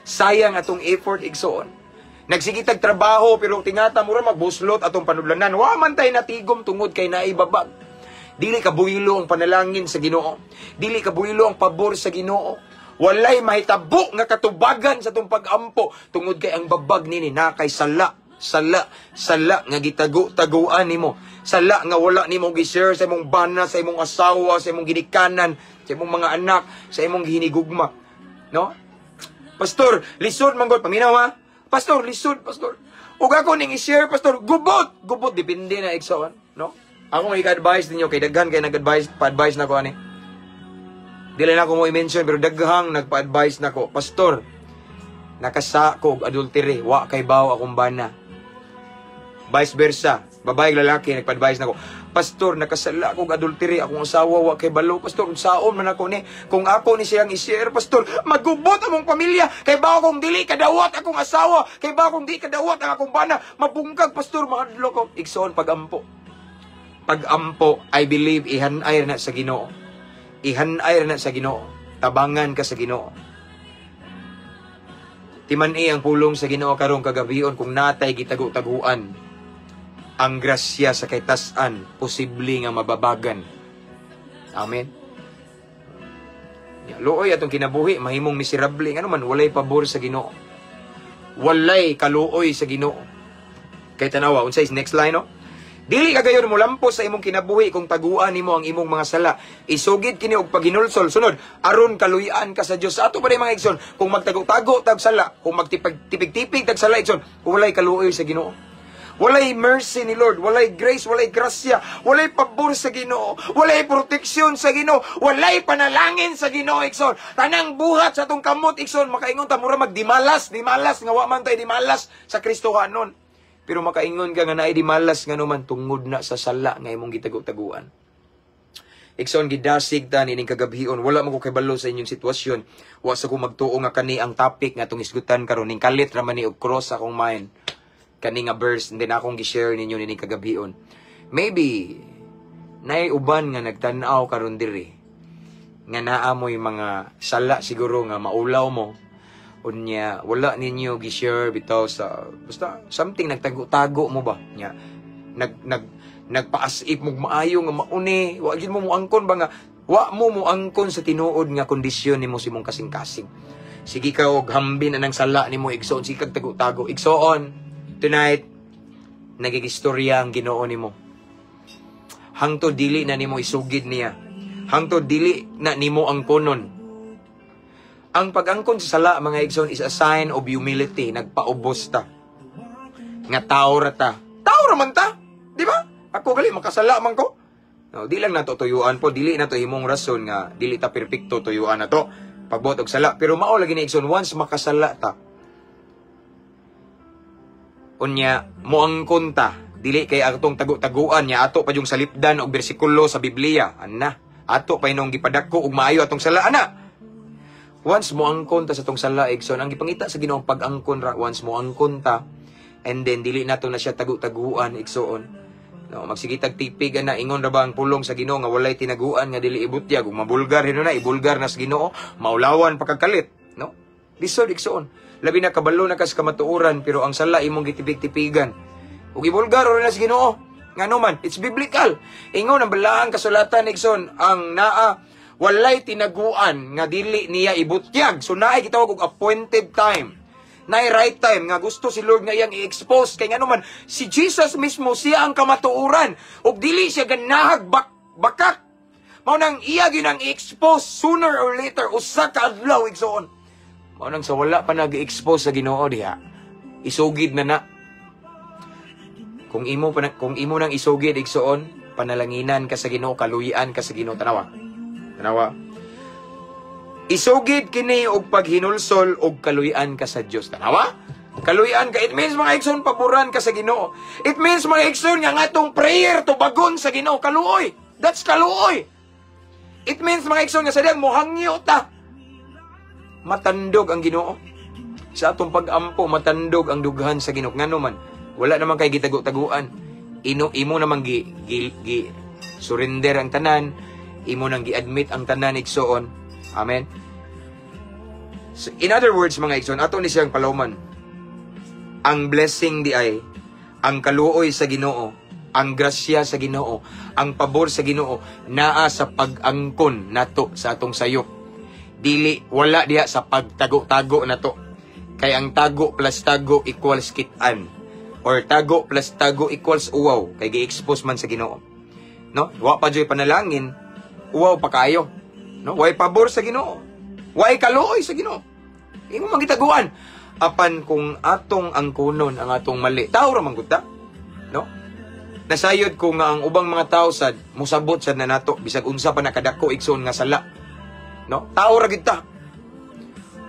B: Sayang atong effort, igsoon. Nagsigitag trabaho pero tingata mura magbuslot atong panudlanan. Wa man tay natigom tungod kay naibabag. Dili ka buylo ang panalangin sa Ginoo. Dili ka buylo ang pabor sa Ginoo. Walay mahitabo nga katubagan sa atong pag-ampo tungod kay ang babag nini na kay sala, sala, sala nga gitago-taguan nimo. Sala nga wala nimo gi-share sa imong bana, sa imong asawa, sa imong ginikanan, sa imong mga anak, sa imong gihinigugma. No? "Pastor, lisod man gud." Paminaw ha. "Pastor, lisod, pastor. Ug ako ning i-share, pastor, gubot." Gubot depende na, igsoon, no? Ako may advice ninyo kay daghan kay nag-advise, pa-advise na ko ani. Dili na ako mo i-mention pero daghang nagpa-advise nako. "Pastor, nakasa ko og adultery, wa kay baw akong bana." Vice versa, babae, lalaki, nagpa-advise nako. "Pastor, nakasala akong adultery, akong asawa wa kay balo. Pastor, unsaon man ako ni? Kung ako ni siyang i-share, Pastor, magubot among pamilya. Kay ba kung dili kadawat akong asawa, kay ba kung di kadawat ang akong bana, mabungkag, Pastor, mahadlok ko." Igsoon, pagampo. Pagampo, I believe ihanay na sa Ginoo. Ihanay na sa Ginoo. Tabangan ka sa Ginoo. Timan-i ang pulong sa Ginoo karong kagabion, kung natay gitago-taguan, ang grasya sa kaytas-an posible nga mababagan. Amen. Ya, luoy atong kinabuhi mahimong miserable, ngano man walay pabor sa Ginoo. Walay kaluoy sa Ginoo. Kay tanawa unsay next line, no? Dili ka gayon molampos sa imong kinabuhi kung taguan nimo ang imong mga sala. Isugid kini og paghinulsol, sunod, aron kaluy-an ka sa Dios. Ato pa mga igsoon, kung magtago-tago tag sala, kung magtipig-tipig tag sala, igsoon, walay kaluoy sa Ginoo. Walay mercy ni Lord, walay grace, walay grasya, walay pabor sa Ginoo, walay proteksyon sa Ginoo, walay panalangin sa Ginoo, igsoon. Tanang buhat sa atong kamot, igsoon, makaingon ta mura magdimalas, dimalas nga wa man tay dimalas sa Kristohanon. Pero makaingon ka nga naay dimalas, ngano man tungod na sa sala nga imong gitago-taguan. Igsoon, gidasig ta nining kagabhion. Wala mo ko kabalo sa inyong sitwasyon. Wa sa ko magtuo nga kani ang topic nga atong isgutan karon. Ning kalit ra man ni og cross akong mind kani nga verse and then akong gi-share ninyo nining kagabhion. Maybe naay uban nga nagtan-aw karon diri nga naa mo'y mga sala siguro nga maulaw mo, unya wala ninyo gi-share bitaw sa basta something, nagtago-tago mo ba nya, nag nag nagpaas-if mo maayo nga mauni, wa gid mo muangkon ba nga wa mo muangkon sa tinuod nga kondisyon nimo sa imong kasing-kasing. Sige ka og hambin anang sala nimo, igsoon, sige kag tago-tago. Igsoon, tonight nagigistorya ang Ginoo nimo. Hangtod dili na nimo isugid niya, hangtod dili na nimo angkonon. Ang pag-angkon sa sala, mga igsoon, is a sign of humility. Nagpaubos ta nga tao ra ta, tao ra man ta, di ba? Ako gali makasala man ko, no? Di lang nato tuyuan po, dili na to himong rason nga dili ta perpekto, tuyuan na to pagbuot og sala. Pero mao lagi ni, igsoon, once makasala ta, unya moangkon ta, dili kay atong tago-taguan niya, ato pa yung salipdan og bersikulo sa Biblia ana, ato pa inong gipadako og maayo atong sala ana. Once mo angkon ta sa tong sala, igsoon, ang gipangita sa Ginoo pag-angkon ra. Once mo angkon ta and then dili nato na siya tago-taguan, igsoon, no, magsigitag tipig ana, ingon ra ba ang pulong sa Ginoo nga walay tinaguan nga dili ibutyag? Ug mabulgar hino na, ibulgar na sa Ginoo, maulawan pa kag kalit, no? Lisod, igsoon, labi na kabalo na kas kamatuoran pero ang sala imong gitipig-tipigan ug ibulgar ra na sa Ginoo. Ngano man it's biblical. Ingon ang balaang kasulatan, igsoon, ang naa walay tinaguan nga dili niya ibutyag. So naay gitawag og appointed time. Naay right time nga gusto si Lord nga iyang i-expose, kay ngano man si Jesus mismo, siya ang kamatuoran ug dili siya ganahag bakak. Mao nang iya gyud ang i-expose sooner or later, usa ka adlaw, igsoon. Mao nang sa wala pa nag-expose sa Ginoo diha, isugid na na. Kung imo nang isugid, igsoon, panalanginan ka sa Ginoo, kaluyan ka sa Ginoo. Tanawa. Tanawa. Isugid kini og paghinulsol og kaluyan ka sa Dios. Tanawa? Kaluyan ka. It means, mga igsoon, paboran ka sa Ginoo. It means, mga igsoon, nga ngatong prayer tubagon sa Ginoo. Kaluoy. That's kaluoy. It means, mga igsoon, nga sa diyang mohangyo ta, matandog ang Ginoo. Sa atong pag-ampo, matandog ang dughan sa Ginoo. Ngano man, wala naman kay gitago-taguan. Ino imo namang gi surrender ang tanan, imo nang gi-admit ang tanan, igsoon. Amen. So, in other words, mga igsoon, ato ni siyang palawman. Ang blessing di ay ang kaluoy sa Ginoo, ang grasya sa Ginoo, ang pabor sa Ginoo naa sa pag-angkon nato sa atong sayop. Dili, wala diha sa pagtago-tago nato. Kay ang tago plus tago equals kit-an. Or tago plus tago equals uwaw, kay gi-expose man sa Ginoo. No? Wa pa joy panalangin, uwaw pa kayo. No? Way pabor sa Ginoo. Way kaluoy sa Ginoo. Imo magitaguan. Apan kung atong angkonon ang atong mali, tao ra man gud ta. No? Nasayod ko nga ang ubang mga tao sad musabot sad na nato bisag unsa pa nakadako, igsoon, nga sala. No? Tao ra gid ta.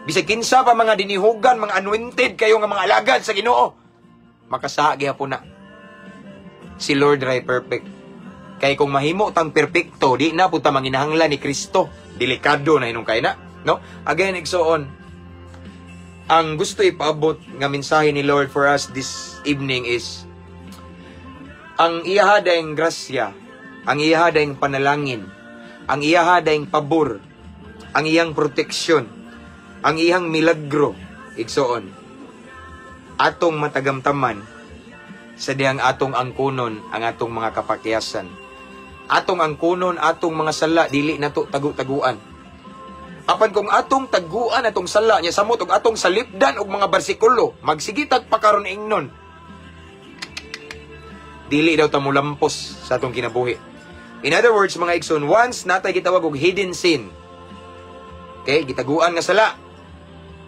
B: Bisag kinsa pa mga dinihugan, mga anointed kayo nga mga alagad sa Ginoo, makasala gihapon na. Si Lord ray perfect. Kay kung mahimo tang perpekto, di na puta manginahanglan ni Kristo. Delikado na inong kay na, no? Again, igsoon, ang gusto ipaabot nga mensahe ni Lord for us this evening is ang iyaha daing grasya, ang iyaha daing panalangin, ang iyaha daing pabor, ang iyang proteksyon, ang iyang milagro, igsoon, atong matagamtaman sa dihang atong angkunon ang atong mga kapakyasan. Atong angkunon atong mga sala, dili nato tagu-taguan. Apan kung atong taguan atong sala nya samot og atong salipdan og mga bersikulo, magsigitag pa karon ingnon, dili daw ta mulampos sa atong kinabuhi. In other words, mga igsoon, once natay gitawag og hidden sin. Okay, gitaguan nga sala.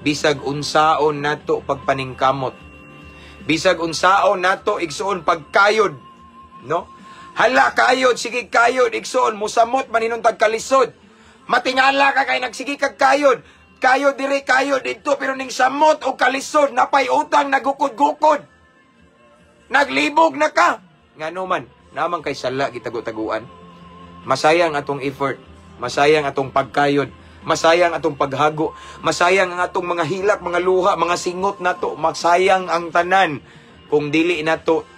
B: Bisag unsaon nato pagpaningkamot. Bisag unsaon nato, igsoon, pagkayod, no? Hala kayod, sige kayod, igsoon, musamot maninuntag kalisod. Matingala ka kay nagsige kag kayod. Kayod diri, kayod didto, pero ning samot og kalisod, napay utang, nagukod-gukod. Naglibog na ka. Ngano man, naman kay sala gitago-taguan. Masayang atong effort, masayang atong pagkayod, masayang atong paghago, masayang ang atong mga hilak, mga luha, mga singot nato, masayang ang tanan kung dili nato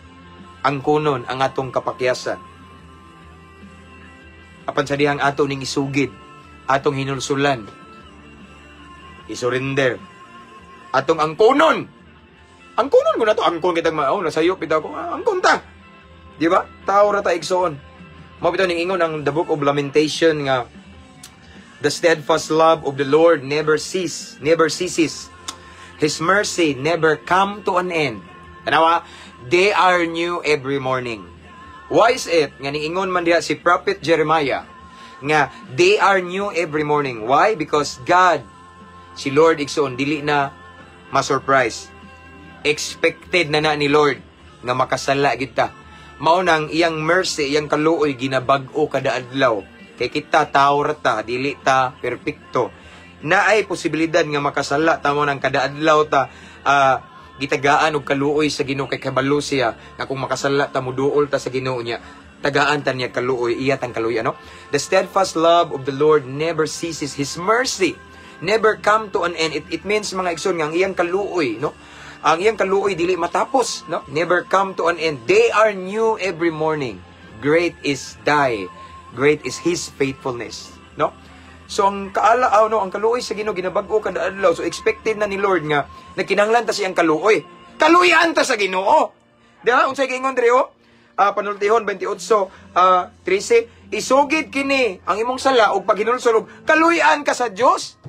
B: ang kunon ang atong kapakyasan. Apan sa dihang ato ning isugid, atong hinulsulan, isurrender, atong angkonon. Angkonon ko na to, angkon kitang oh, nasayop bitaw ko, ah, angkon ta. Di ba? Tao ra ta, igsoon. Mao bitaw ning ingon ang the Book of Lamentation nga the steadfast love of the Lord never ceases. His mercy never come to an end. Tanawa, they are new every morning. Why is it nga niingon man diha si Prophet Jeremiah nga they are new every morning? Why? Because God, si Lord, igsoon, dili na ma-surprise. Expected na na ni Lord nga makasala kita. Mao nang iyang mercy, iyang kaluoy ginabag-o kada adlaw. Kay kita tao ra ta, dili ta perpekto. Naay posibilidad nga makasala ta mo nang kada adlaw ta gitagaan og kaluoy sa Ginoo kay kabalo siya nga kung makasala ta, muduol ta sa Ginoo niya, tagaan ta niya kaluoy, iya tang kaluoy, ano? The steadfast love of the Lord never ceases, His mercy never come to an end. It means, mga igsoon, nga ang iyang kaluoy, no, ang iyang kaluoy dili matapos, no, never come to an end. They are new every morning. Great is His faithfulness, no? So ang kaala aw, no, ang kaluoy sa Ginoo ginabag-o kada adlaw. So expected na ni Lord nga nagkinahanglan ta siyang kaluoy. Kaluyan ta sa Ginoo. Di ba? Unsay giingon diri oh? Panultihon 28 13, isugid kini ang imong sala ug paghinulsol og kaluyan ka sa Dios.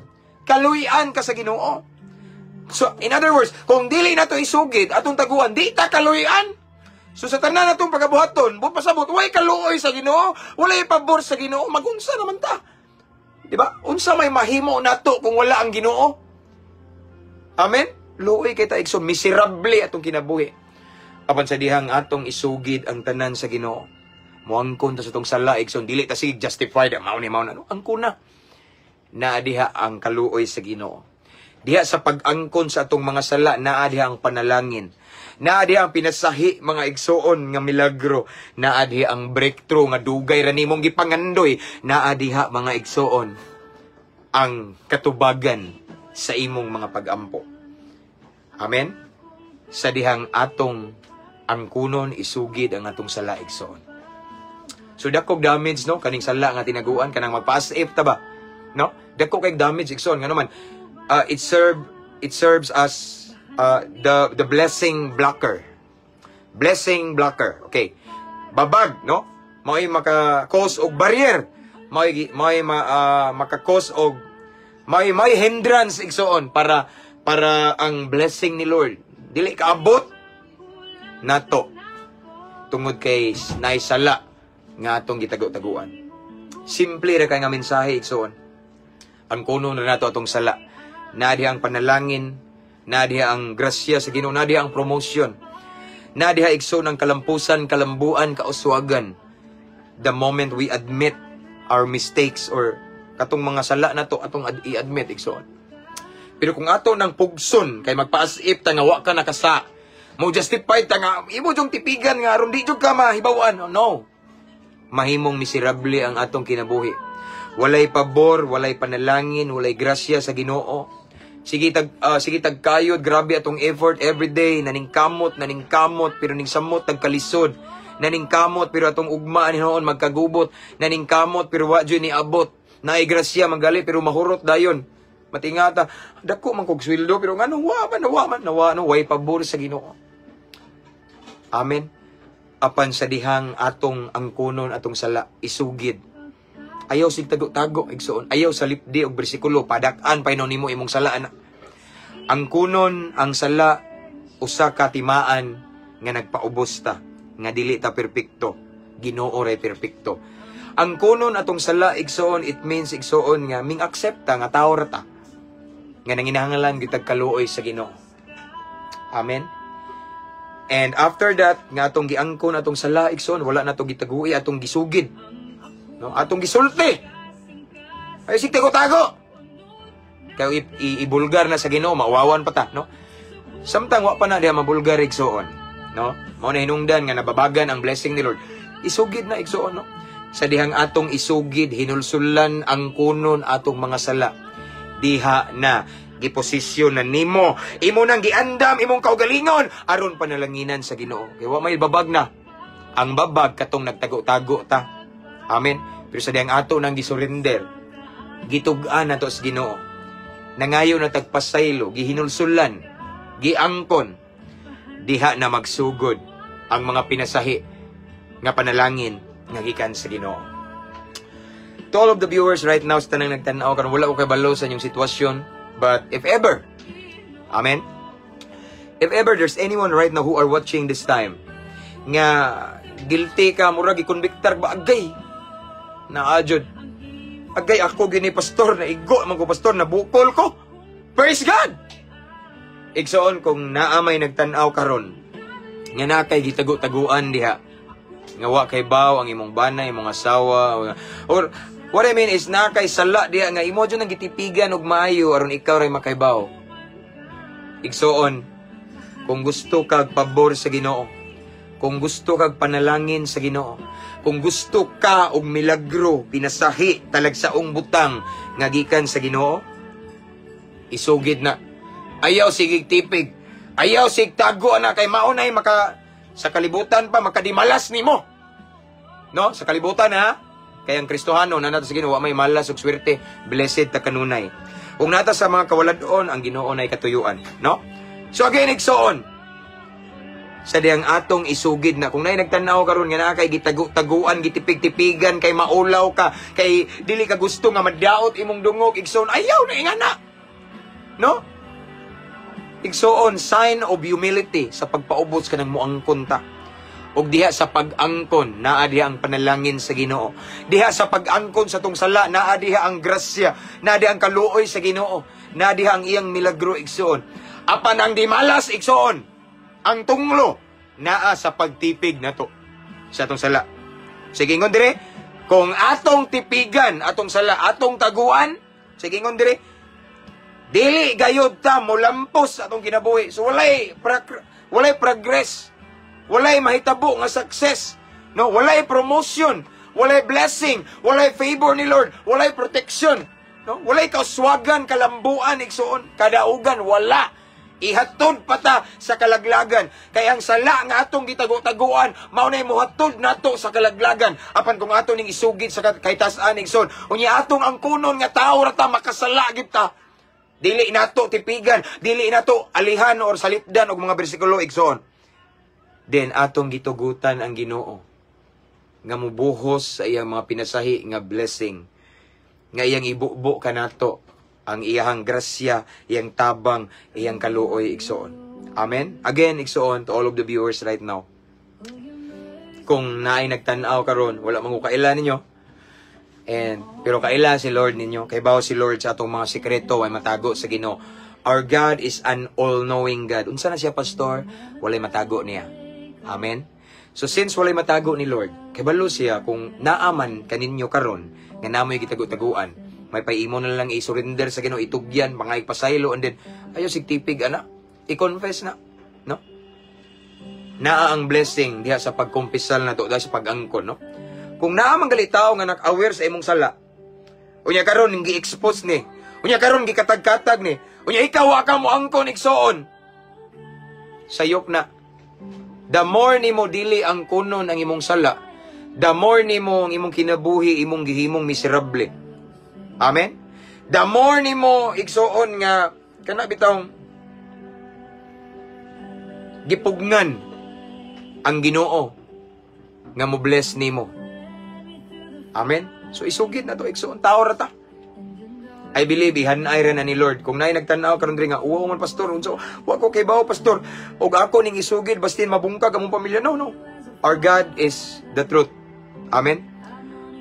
B: Kaluyan ka sa Ginoo. So in other words, kung dili nato isugid, atong taguan, di ta kaluyan. So sa tanan natong pagabuhaton, buot pasabot, way kaluoy sa Ginoo, walay pabor sa Ginoo, magunsa naman ta. Di ba? Unsa may mahimo nato kung wala ang Ginoo? Amen? Luoy kay ta, igsoon, miserable atong kinabuhi. Apan sa dihang atong isugid ang tanan sa Ginoo, moangkon ta sa atong sala, igsoon, dili ta sige justified, mao ni mao na, no? Angkon na. Naa diha ang kaluoy sa Ginoo. Diha sa pag-angkon sa atong mga sala, naa diha ang panalangin. Naa diha ang pinasahi, mga igsoon, nga milagro. Naa diha ang breakthrough nga dugay ra nimong gipangandoy. Naa diha, mga igsoon, ang katubagan sa imong mga pagampo. Amen? Sa dihang atong angkunon, isugid ang atong sala, igsoon. So dakog damage, no, kaning sala nga tinaguan, kanang magpa-as if ta ba, no? Dako kay damage, igsoon, ngano man it serves as the blessing blocker. Blessing blocker. Okay. Babag, no? Mao'y maka-cause og barrier. Mao'y maka-cause og may hindrance, igsoon, para ang blessing ni Lord dili kaabot nato tungod kay naisala nga atong gitago-taguan. Simple ra kay nga mensahe, igsoon. Ang kuno na nato atong sala. Naa diha ang panalangin, naa diha ang grasya sa Ginoo, naa diha ang promotion. Naa diha, igsoon, ang kalampusan, kalambuan, kauswagan. The moment we admit our mistakes or katong mga sala nato atong i-admit, igsoon. Pero kung ato nang pugson kay magpa-as if ta nga wa ka nakasa, Mo justify ta nga imo jung tipigan nga aron di jud ka mahibaw-an. No. Mahimong miserable ang atong kinabuhi. Walay pabor, walay panalangin, walay grasya sa Ginoo. Sige tag kayod, grabe atong effort every day, naningkamot, naningkamot pero ning samot tagkalisod. Naningkamot pero atong ugma ni noon magkagubot, naningkamot pero wa jud ni abot. Naay grasya manggali pero mahurot dayon. Matingata, dako man kog sweldo pero ngano wa man, wa man, nawa no, way pabor sa Ginoo. Amen. Apan sa dihang atong angkonon atong sala, isugid. Ayaw sig tago-tago, igsuon. Ayaw sa lipdi og bersikulo, padak-an pa nimo imong sala ana. Angkonon ang sala usa ka timaan nga nagpaubos ta, nga dili ta perpekto. Ginoo ray perpekto. Angkonon atong sala, igsuon, it means, igsuon, nga ming accept ta nga tao ra ta. Nga nanginahanglan gyud kaluoy sa Ginoo. Amen. And after that, nga atong giangkon atong sala, igsoon, wala na to gitagui, atong gisugid. No? Atong gisulti. Ay sig tago-tago. Kay ibulgar na sa Ginoo, mauwawan pa ta, no? Samtang wa pa na diha mabulgar, igsoon, no? Mao na hinungdan nga nababagan ang blessing ni Lord. Isugid na, igsoon, no? Sa dihang atong isugid, hinulsulan, angkonon atong mga sala. Diha na giposisyon na nimo. Imo nang giandam imong kaugalingon aron panalanginan sa Ginoo. Kay wa may babag na. Ang babag katong nagtago-tago ta. Amen. Pero sa dihang ato nang gisurrender, gitug-an nato sa Ginoo. Nangayo na tagpasaylo, gihinulsulan, giangkon, diha na magsugod ang mga pinasahi nga panalangin nga gikan sa Ginoo. To all of the viewers right now sa tanang nagtan-aw karon, wala ko kabalo sa inyong sitwasyon, but if ever, amen, if ever there's anyone right now who are watching this time nga guilty ka, murag gikonbiktar ba, agay na ajud, agay ako gini, pastor, na igo man ko, pastor, na bukol ko, praise God. Igsoon, kung naa may nagtan-aw karon nga naa kay gitago-taguan diha nga wa kay baw ang imong bana, imong asawa, or what I mean is naa kay sala diha nga imo jud nang gitipigan og maayo aron ikaw ray makaibaw. Igsoon, kung gusto kag pabor sa Ginoo, kung gusto kag panalangin sa Ginoo, kung gusto ka og milagro, pinasahi, talagsaong butang nga gikan sa Ginoo, isugid na. Ayaw sigig tipig. Ayaw sig tago ana kay mao nay maka sa kalibutan pa makadimalas nimo. No? Sa kalibutan ha. Kay ang Kristohano na nato sa Ginoo wa may malas ug swerte, blessed ta kanunay. Kung nata sa mga kawaladon, ang Ginoo nay katuyuan, no? So again, igsoon, sa diyang atong isugid na, kung naay nagtan-aw karon nga naa kay gitago-taguan, gitipig-tipigan kay maulaw ka, kay dili ka gusto nga madaot imong dungog, igsoon, ayaw na ingana. No? Igsoon, sign of humility sa pagpaubos ka ng muangkon ta. Og diha sa pag-angkon, naa diha ang panalangin sa Ginoo. Diha sa pag-angkon sa tong sala, naa diha ang grasya, naa diha ang kaluoy sa Ginoo, naa diha ang iyang milagro, igsoon. Apan ang dimalas, igsoon, ang tunglo, naa sa pagtipig nato sa atong sala. Sige, ingon dire, kung atong tipigan, atong sala, atong taguan, sige, ingon dire, dili gayod ta molampos sa atong kinabuhi. So walay progress. Walay mahitabo nga success. No, walay promotion, walay blessing, walay favor ni Lord, walay protection. No? Walay kauswagan, kalambuan, igsoon, kadaugan, wala. Ihatod pa ta sa kalaglagan. Kay ang sala nga atong gitago-taguan, mao nay mohatod nato sa kalaglagan. Apan kung ato ning isugid sa kaytas-an, igsoon, unya atong angkonon nga tao ra ta, makasala gyud ta. Dili nato tipigan, dili nato alihan or salipdan og mga bersikulo, igsoon. Then atong gitugutan ang Ginoo nga mubuhos sa iyang mga pinasahi nga blessing nga iyang ibubo kanato ang iyang grasya, iyang tabang, iyang kaluoy, igsoon. Amen. Again, igsoon, to all of the viewers right now. Kung naay nagtan-aw karon, wala man ko kaila ninyo. And pero kaila si Lord ninyo, kay bawo si Lord sa atong mga sikreto ay matago sa Ginoo. Our God is an all-knowing God. Unsa na siya, pastor? Walay matago niya. Amen. So since walay matago ni Lord, kay balo siya kung naaman kaninyo karon nga namoy gitago-taguan, may paimo na lang i-surrender sa Ginoo, itugyan, mga ipasaylo, and then ayaw sig tipig ana, i-confess na, no? Naa ang blessing diha sa pagkumpisal nato, diha sa pag-angkon, no? Kung naa man gali tao nga nak-aware sa imong sala, unya karon gi-expose ni, unya karon gikatag-katag ni, unya ikaw wa ka mo angkon, igsoon. Sayop na. The more nimo dili angkonon ang imong sala, the more nimo ang imong kinabuhi imong gihimong miserable. Amen? The more nimo, igsoon, nga kana bitawng gipugngan ang Ginoo nga mo bless nimo. Amen? So isugid na to, igsoon, tao ra ta. I believe ihanay ra na ni Lord. Kung naay nagtan-aw karon diri nga uwaw man, pastor, unsa, wa ko kay bawo, pastor, ug ako ning isugid bastin mabungkag among pamilya. No, no. Our God is the truth. Amen.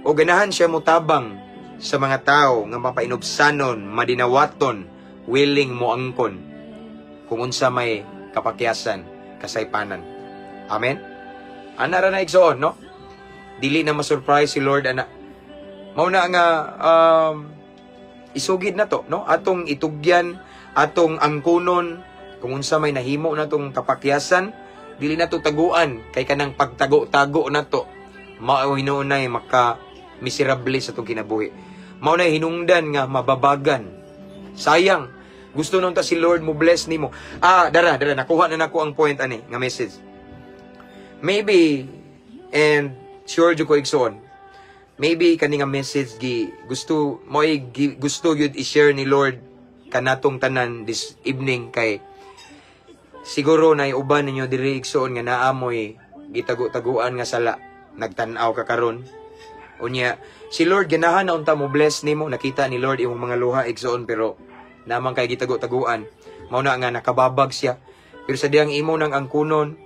B: O ganahan siya motabang sa mga tao nga mapainubsanon, madinawaton, willing mo angkon kung unsa may kapakyasan, kasaypanan. Amen? Ana ra na, igsoon, no? Dili na ma-surprise si Lord ana. Mao na nga isugid na to, no? Atong itugyan, atong angkunon kung unsa may nahimo natong kapakyasan, dili na to taguan kay kanang pagtago-tago na to mao hinuonay maka miserable sa atong kinabuhi. Mao na hinungdan nga mababagan. Sayang, gusto nun ta si Lord mo bless nimo. Ah, dara, dara, nakuha na nako ang point ani nga message. Maybe and sure jud ko, igsoon. Maybe kani nga message gi gusto mo gusto gyud i-share ni Lord kanatong tanan this evening kay siguro na uban ninyo diri, igsoon, nga naamoy gitago-taguan nga sala, nagtan-aw ka karon. Unya si Lord ganahan na unta mo bless nimo. Nakita ni Lord imong mga luha, igsoon, pero naman kay gitago-taguan, mao na nga nakababag siya. Pero sa diyang imo nang angkunon,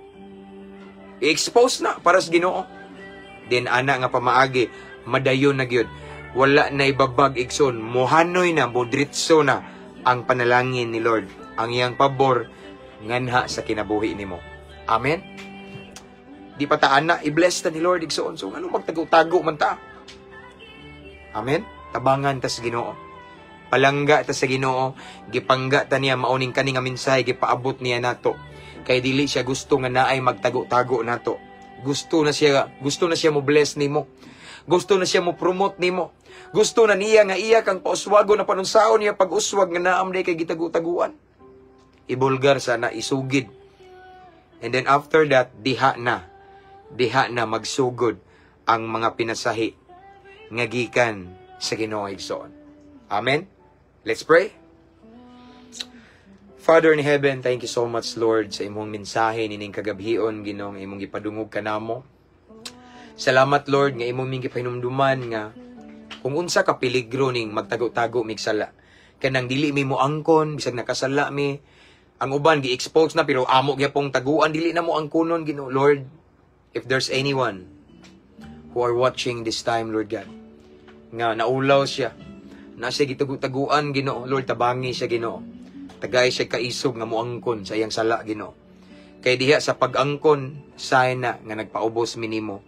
B: i-expose na para sa Ginoo, then ana nga pamaagi madayon na gyud, wala na ibabag, igsoon, mohanoy na, modritso na ang panalangin ni Lord, ang iyang pabor nganha sa kinabuhi nimo. Amen. Di pa ta ana i-bless ta ni Lord, igsoon. So ano magtago-tago man ta? Amen. Tabangan ta sa Ginoo, palangga ta sa Ginoo. Gipangga ta niya mauning kani nga mensahe, gipaabot niya nato kay dili siya gusto nga naay magtago-tago nato. Gusto na siya mo bless nimo. Gusto na siya mo promote nimo. Gusto na niya nga iya kang pauswago na panunsaon niya pag-uswag nga naam day kay gitago-taguan. Ibulgar sana, isugid. And then after that, diha na magsugod ang mga pinasahi nga gikan sa Ginoo, igsoon. Amen. Let's pray. Father in heaven, thank you so much, Lord, sa imong mensahe nining kagabhion, Ginoo, imong gipadungog kanamo. Salamat, Lord, nga imong ming gipahinumduman nga kung unsa ka peligro ning magtago-tago mig sala. Kanang dili mi mo angkon bisag nakasala mi, ang uban gi-expose na pero amo gyapong taguan, dili na mo angkonon, Ginoo. Lord, if there's anyone who are watching this time, Lord God, nga naulaw siya, na siya gitagu-taguan, Ginoo, Lord, tabangi siya, Ginoo. Tagay siya kaisog nga moangkon sa iyang sala, Ginoo. Kay diha sa pag-angkon, sign na nga nagpaubos minimo.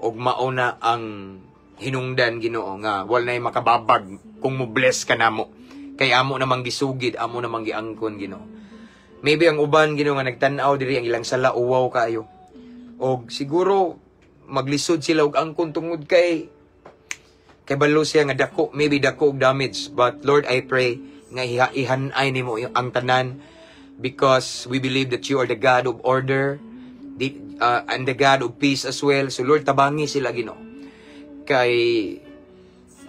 B: Og mauna ang hinungdan, Ginoo, nga wala na'y makababag kung mo bless ka namo. Kay amo namang gisugid, amo namang giangkon, Ginoo. Maybe ang uban, Ginoo, nga nagtan-aw diri, ang ilang sala uwaw kaayo. Og siguro maglisod sila og angkon tungod kay balo siya nga dako, maybe dako og damage. But Lord, I pray nga ihanay nimo ang tanan because we believe that you are the God of order and the God of peace as well. So Lord, tabangi sila, Ginoo. Kay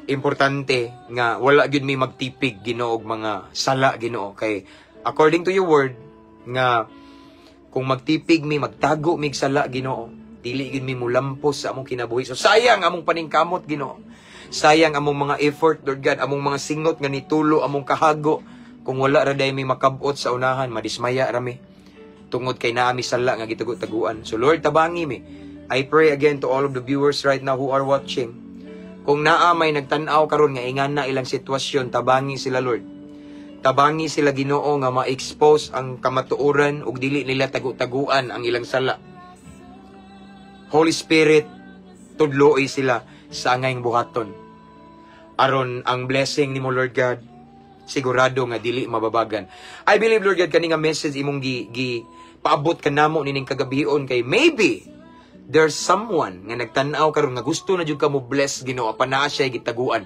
B: importante nga wala gyud mi magtipig, Ginoo, og mga sala, Ginoo, kay according to your word nga kung magtipig mi, magtago mig sala, Ginoo, dili gyud mi mulampos sa among kinabuhi. So sayang among paningkamot, Ginoo, sayang among mga effort, Lord God, among mga singot nga nitulo, among kahago, kung wala ra day mi makabot sa unahan, madismaya ra mi tungod kay naa mi sala nga gitago-taguan. So Lord, tabangi mi. I pray again to all of the viewers right now who are watching. Kung naa may nagtan-aw karon nga ingana ilang sitwasyon, tabangi sila, Lord. Tabangi sila, Ginoo, nga ma-expose ang kamatuoran ug dili nila tagu-taguan ang ilang sala. Holy Spirit, tudloi sila sa angayng buhaton. Aron ang blessing nimo, Lord God, sigurado nga dili mababagan. I believe, Lord God, kani nga message imong gi, gi Paabot kanamo nining kagabion kay maybe there's someone nga nagtan-aw karon nga gusto na jud ka mo bless, Ginoo, apan naa siya gitaguan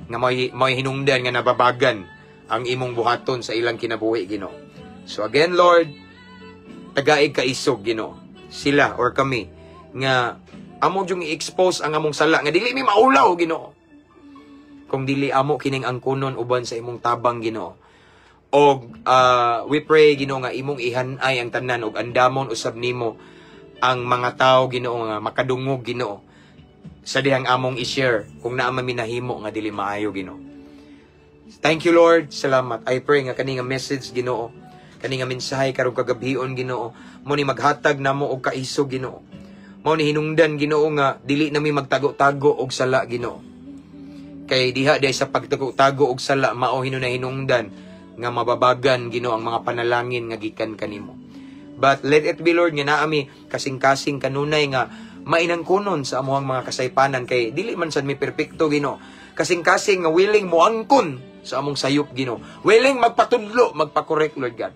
B: nga may hinungdan nga nababagan ang imong buhaton sa ilang kinabuhi, Ginoo. So again, Lord, tagaig kaisog, Ginoo, sila or kami nga amo jung i-expose ang among sala nga dili mi maulaw, Ginoo, kung dili amo kining angkonon uban sa imong tabang, Ginoo. Og we pray, Ginoo, nga imong ihanay ang tanan og andamon usab nimo ang mga tao, Ginoo, nga makadungog, Ginoo, sa dihang among i-share kung naa man minahimo nga dili maayo, Ginoo. Thank you, Lord. Salamat. I pray nga kani nga message, Ginoo, kani nga mensahe karong kagabhion, Ginoo, mo ni maghatag namo og kaisog, Ginoo. Mao ni hinungdan, Ginoo, nga dili nami magtago-tago og sala, Ginoo. Kay diha diay sa pagtago-tago og sala mao hinunay hinungdan nga mababagan, Ginoo, ang mga panalangin nga gikan kanimo. But let it be, Lord, nga naa mi kasing-kasing kanunay nga mainangkunon sa amuang mga kasaypanan kay dili man sad mi perpekto, Ginoo. Kasing-kasing nga willing mo angkon sa among sayop, Ginoo. Willing magpatudlo, magpa-correct, Lord God.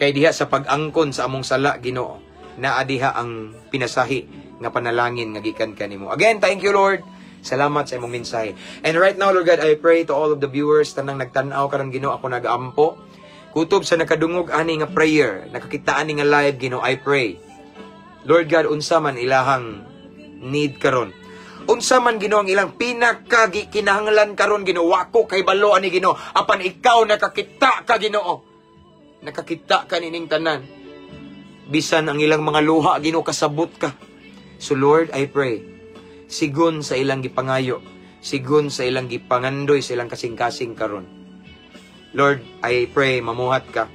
B: Kay diha sa pag-angkon sa among sala, Ginoo, naa diha ang pinasahi nga panalangin nga gikan kanimo. Again, thank you, Lord. Salamat sa imong mensahe. And right now, Lord God, I pray to all of the viewers, tanang nagtan-aw karon, Ginoo, ako nagaampo. Kutob sa nakadungog ani nga prayer, nakakita ani nga live, Ginoo, I pray. Lord God, unsa man ilahang need karon. Unsa man, Ginoo, ang ilang pinaka kinahanglan karon, Ginoo, wa ko kahibalo ani, Ginoo, apan ikaw nakakita ka, Ginoo. Nakakita ka nining tanan. Bisan ang ilang mga luha, Ginoo, kasabot ka. So Lord, I pray, sigon sa ilang gipangayo, sigon sa ilang gipangandoy, sa ilang kasing-kasing karon. Lord, I pray, mamuhat ka.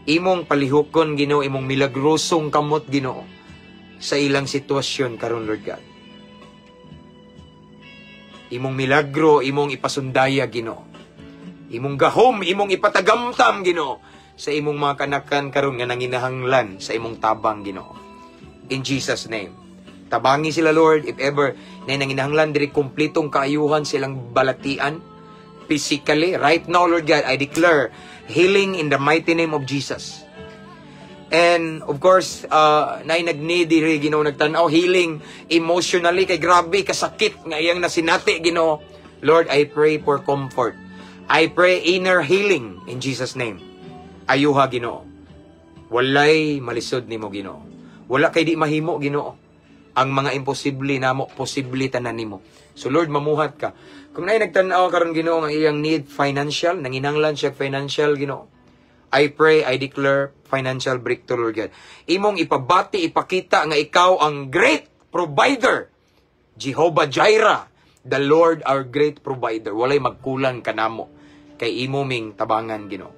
B: Imong palihukon, Ginoo, imong milagrosong kamot, Ginoo, sa ilang sitwasyon karon, Lord God. Imong milagro, imong ipasundaya, Ginoo. Imong gahom, imong ipatagamtam, Ginoo, sa imong mga kanakan karon nga nanginahanglan sa imong tabang, Ginoo. In Jesus' name. Tabangi sila, Lord, if ever na nanginahanglan diri kumplitong kaayuhan silang balatian physically. Right now, Lord God, I declare healing in the mighty name of Jesus. And of course, naay nag-need diri, Ginoo, nagtan-aw healing emotionally kay grabe kasakit nga iyang nasinati, Ginoo. Lord, I pray for comfort. I pray inner healing in Jesus' name. Ayuha, Ginoo. Walay malisod nimo, Ginoo. Wala kay di mahimo, Ginoo. Ang mga imposible namo, posible tanan nimo. So Lord, mamuhat ka. Kung naay nagtan-aw karon, Ginoo, nga iyang need financial, nanginanglan siya financial, Ginoo. I pray, I declare financial breakthrough, Lord God. Imong ipabati, ipakita nga ikaw ang great provider. Jehovah Jireh, the Lord our great provider. Walay magkulang kanamo kay imo ming tabangan, Ginoo.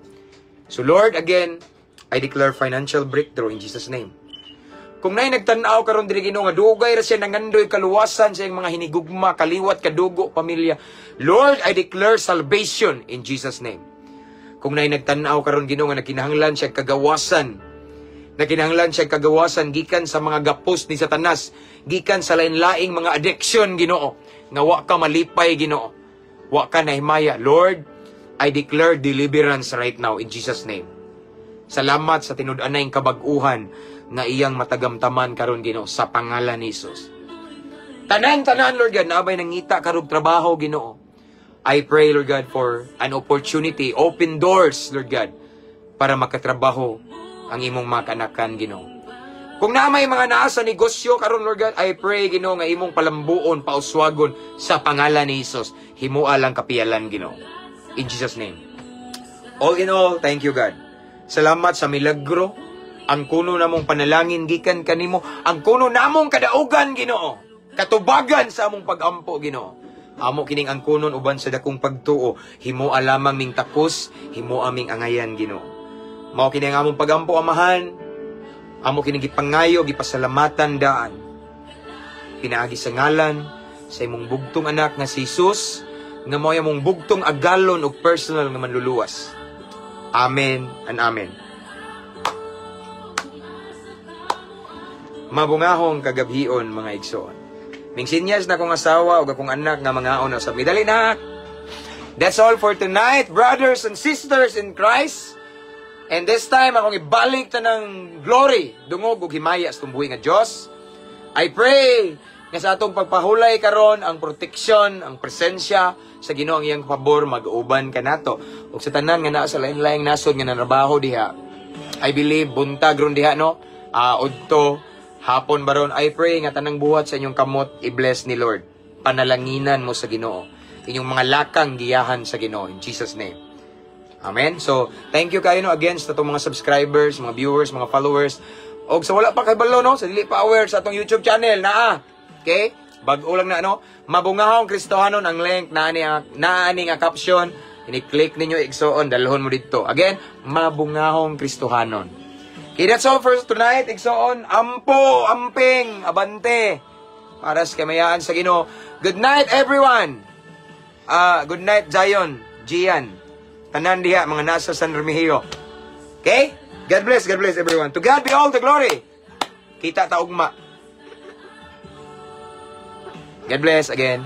B: So Lord, again, I declare financial breakthrough in Jesus' name. Kung naay nagtan-aw karon diri, Ginoo, nga dugay ra siya nangandoy kaluwasan sa iyang mga hinigugma, kaliwat, kadugo, pamilya. Lord, I declare salvation in Jesus' name. Kung naay nagtan-aw karon, Ginoo, nga nakinahanglan siya kagawasan, nakinahanglan siya kagawasan gikan sa mga gapos ni Satanas, gikan sa lain-laing mga addiction, Ginoo, nga wa ka malipay, Ginoo, wa ka nahimaya. Lord, I declare deliverance right now in Jesus' name. Salamat sa tinud-anay kabag-uhan nga iyang matagamtaman karon, Ginoo, sa pangalan ni Jesus. Tanan-tanan, Lord God, naa bay nangita karog trabaho, Ginoo. I pray, Lord God, for an opportunity, open doors, Lord God, para makatrabaho ang imong mga kanakan, Ginoo. Kung naa may mga naa sa negosyo karon, Lord God, I pray, Ginoo, nga imong palambuon, pauswagon sa pangalan ni Jesus. Himua lang kapiyalan, Ginoo. In Jesus' name. All in all, thank you, God. Salamat sa milagro. Ang kuno namong panalangin gikan kanimo, ang kuno namong kadaugan, Ginoo. Katubagan sa among pagampo, Ginoo. Amo kining ang kunon uban sa dakong pagtuo, himoa lamang ming takos, himoa ming angayan, Ginoo. Mao kini ang among pagampo, Amahan. Amo kining gipangayo, gipasalamatan daan. Pinaagi sa ngalan sa imong bugtong anak nga si Jesus, nga mao among bugtong agalon ug personal nga manluluwas. Amen and amen. Mabungahong kagabhion, mga igsoon. Ming sinyas na akong asawa ug akong anak nga mangaon na sa midali na. That's all for tonight, brothers and sisters in Christ. And this time, akong ibalik ta ng glory, dungog ug himaya sa tumbuhi nga Dios. I pray nga sa atong pagpahulay karon, ang proteksyon, ang presensya sa Ginoo, ang iyang pabor mag-uban kanato. Ug sa tanan nga naa sa lain-laing nasod nga nanrabaho diha, I believe buntag ron diha, no? Ah, udto hapon baron, I pray nga tanang buhat sa inyong kamot i-bless ni Lord. Panalanginan mo sa Ginoo. Inyong mga lakang giyahan sa Ginoo in Jesus' name. Amen. So, thank you kayo, no, again sa atong mga subscribers, mga viewers, mga followers. Og sa wala pa kabalo, no, sa dili pa aware sa atong YouTube channel naa. Okay? Bag-o lang na, no. Mabungahong Kristohanon ang link naa ni nga caption. Ini-click ninyo, igsoon, dalhon mo didto. Again, Mabungahong Kristohanon. Okay, that's all for tonight. Igsoon, ampo, amping, abante. Para sa kamayaan sa Ginoo. Good night, everyone. Ah, good night, Zion, Gian. Tanan diha, mga nasa San Remigio. Okay? God bless everyone. To God be all the glory. Kita ta ugma. God bless again.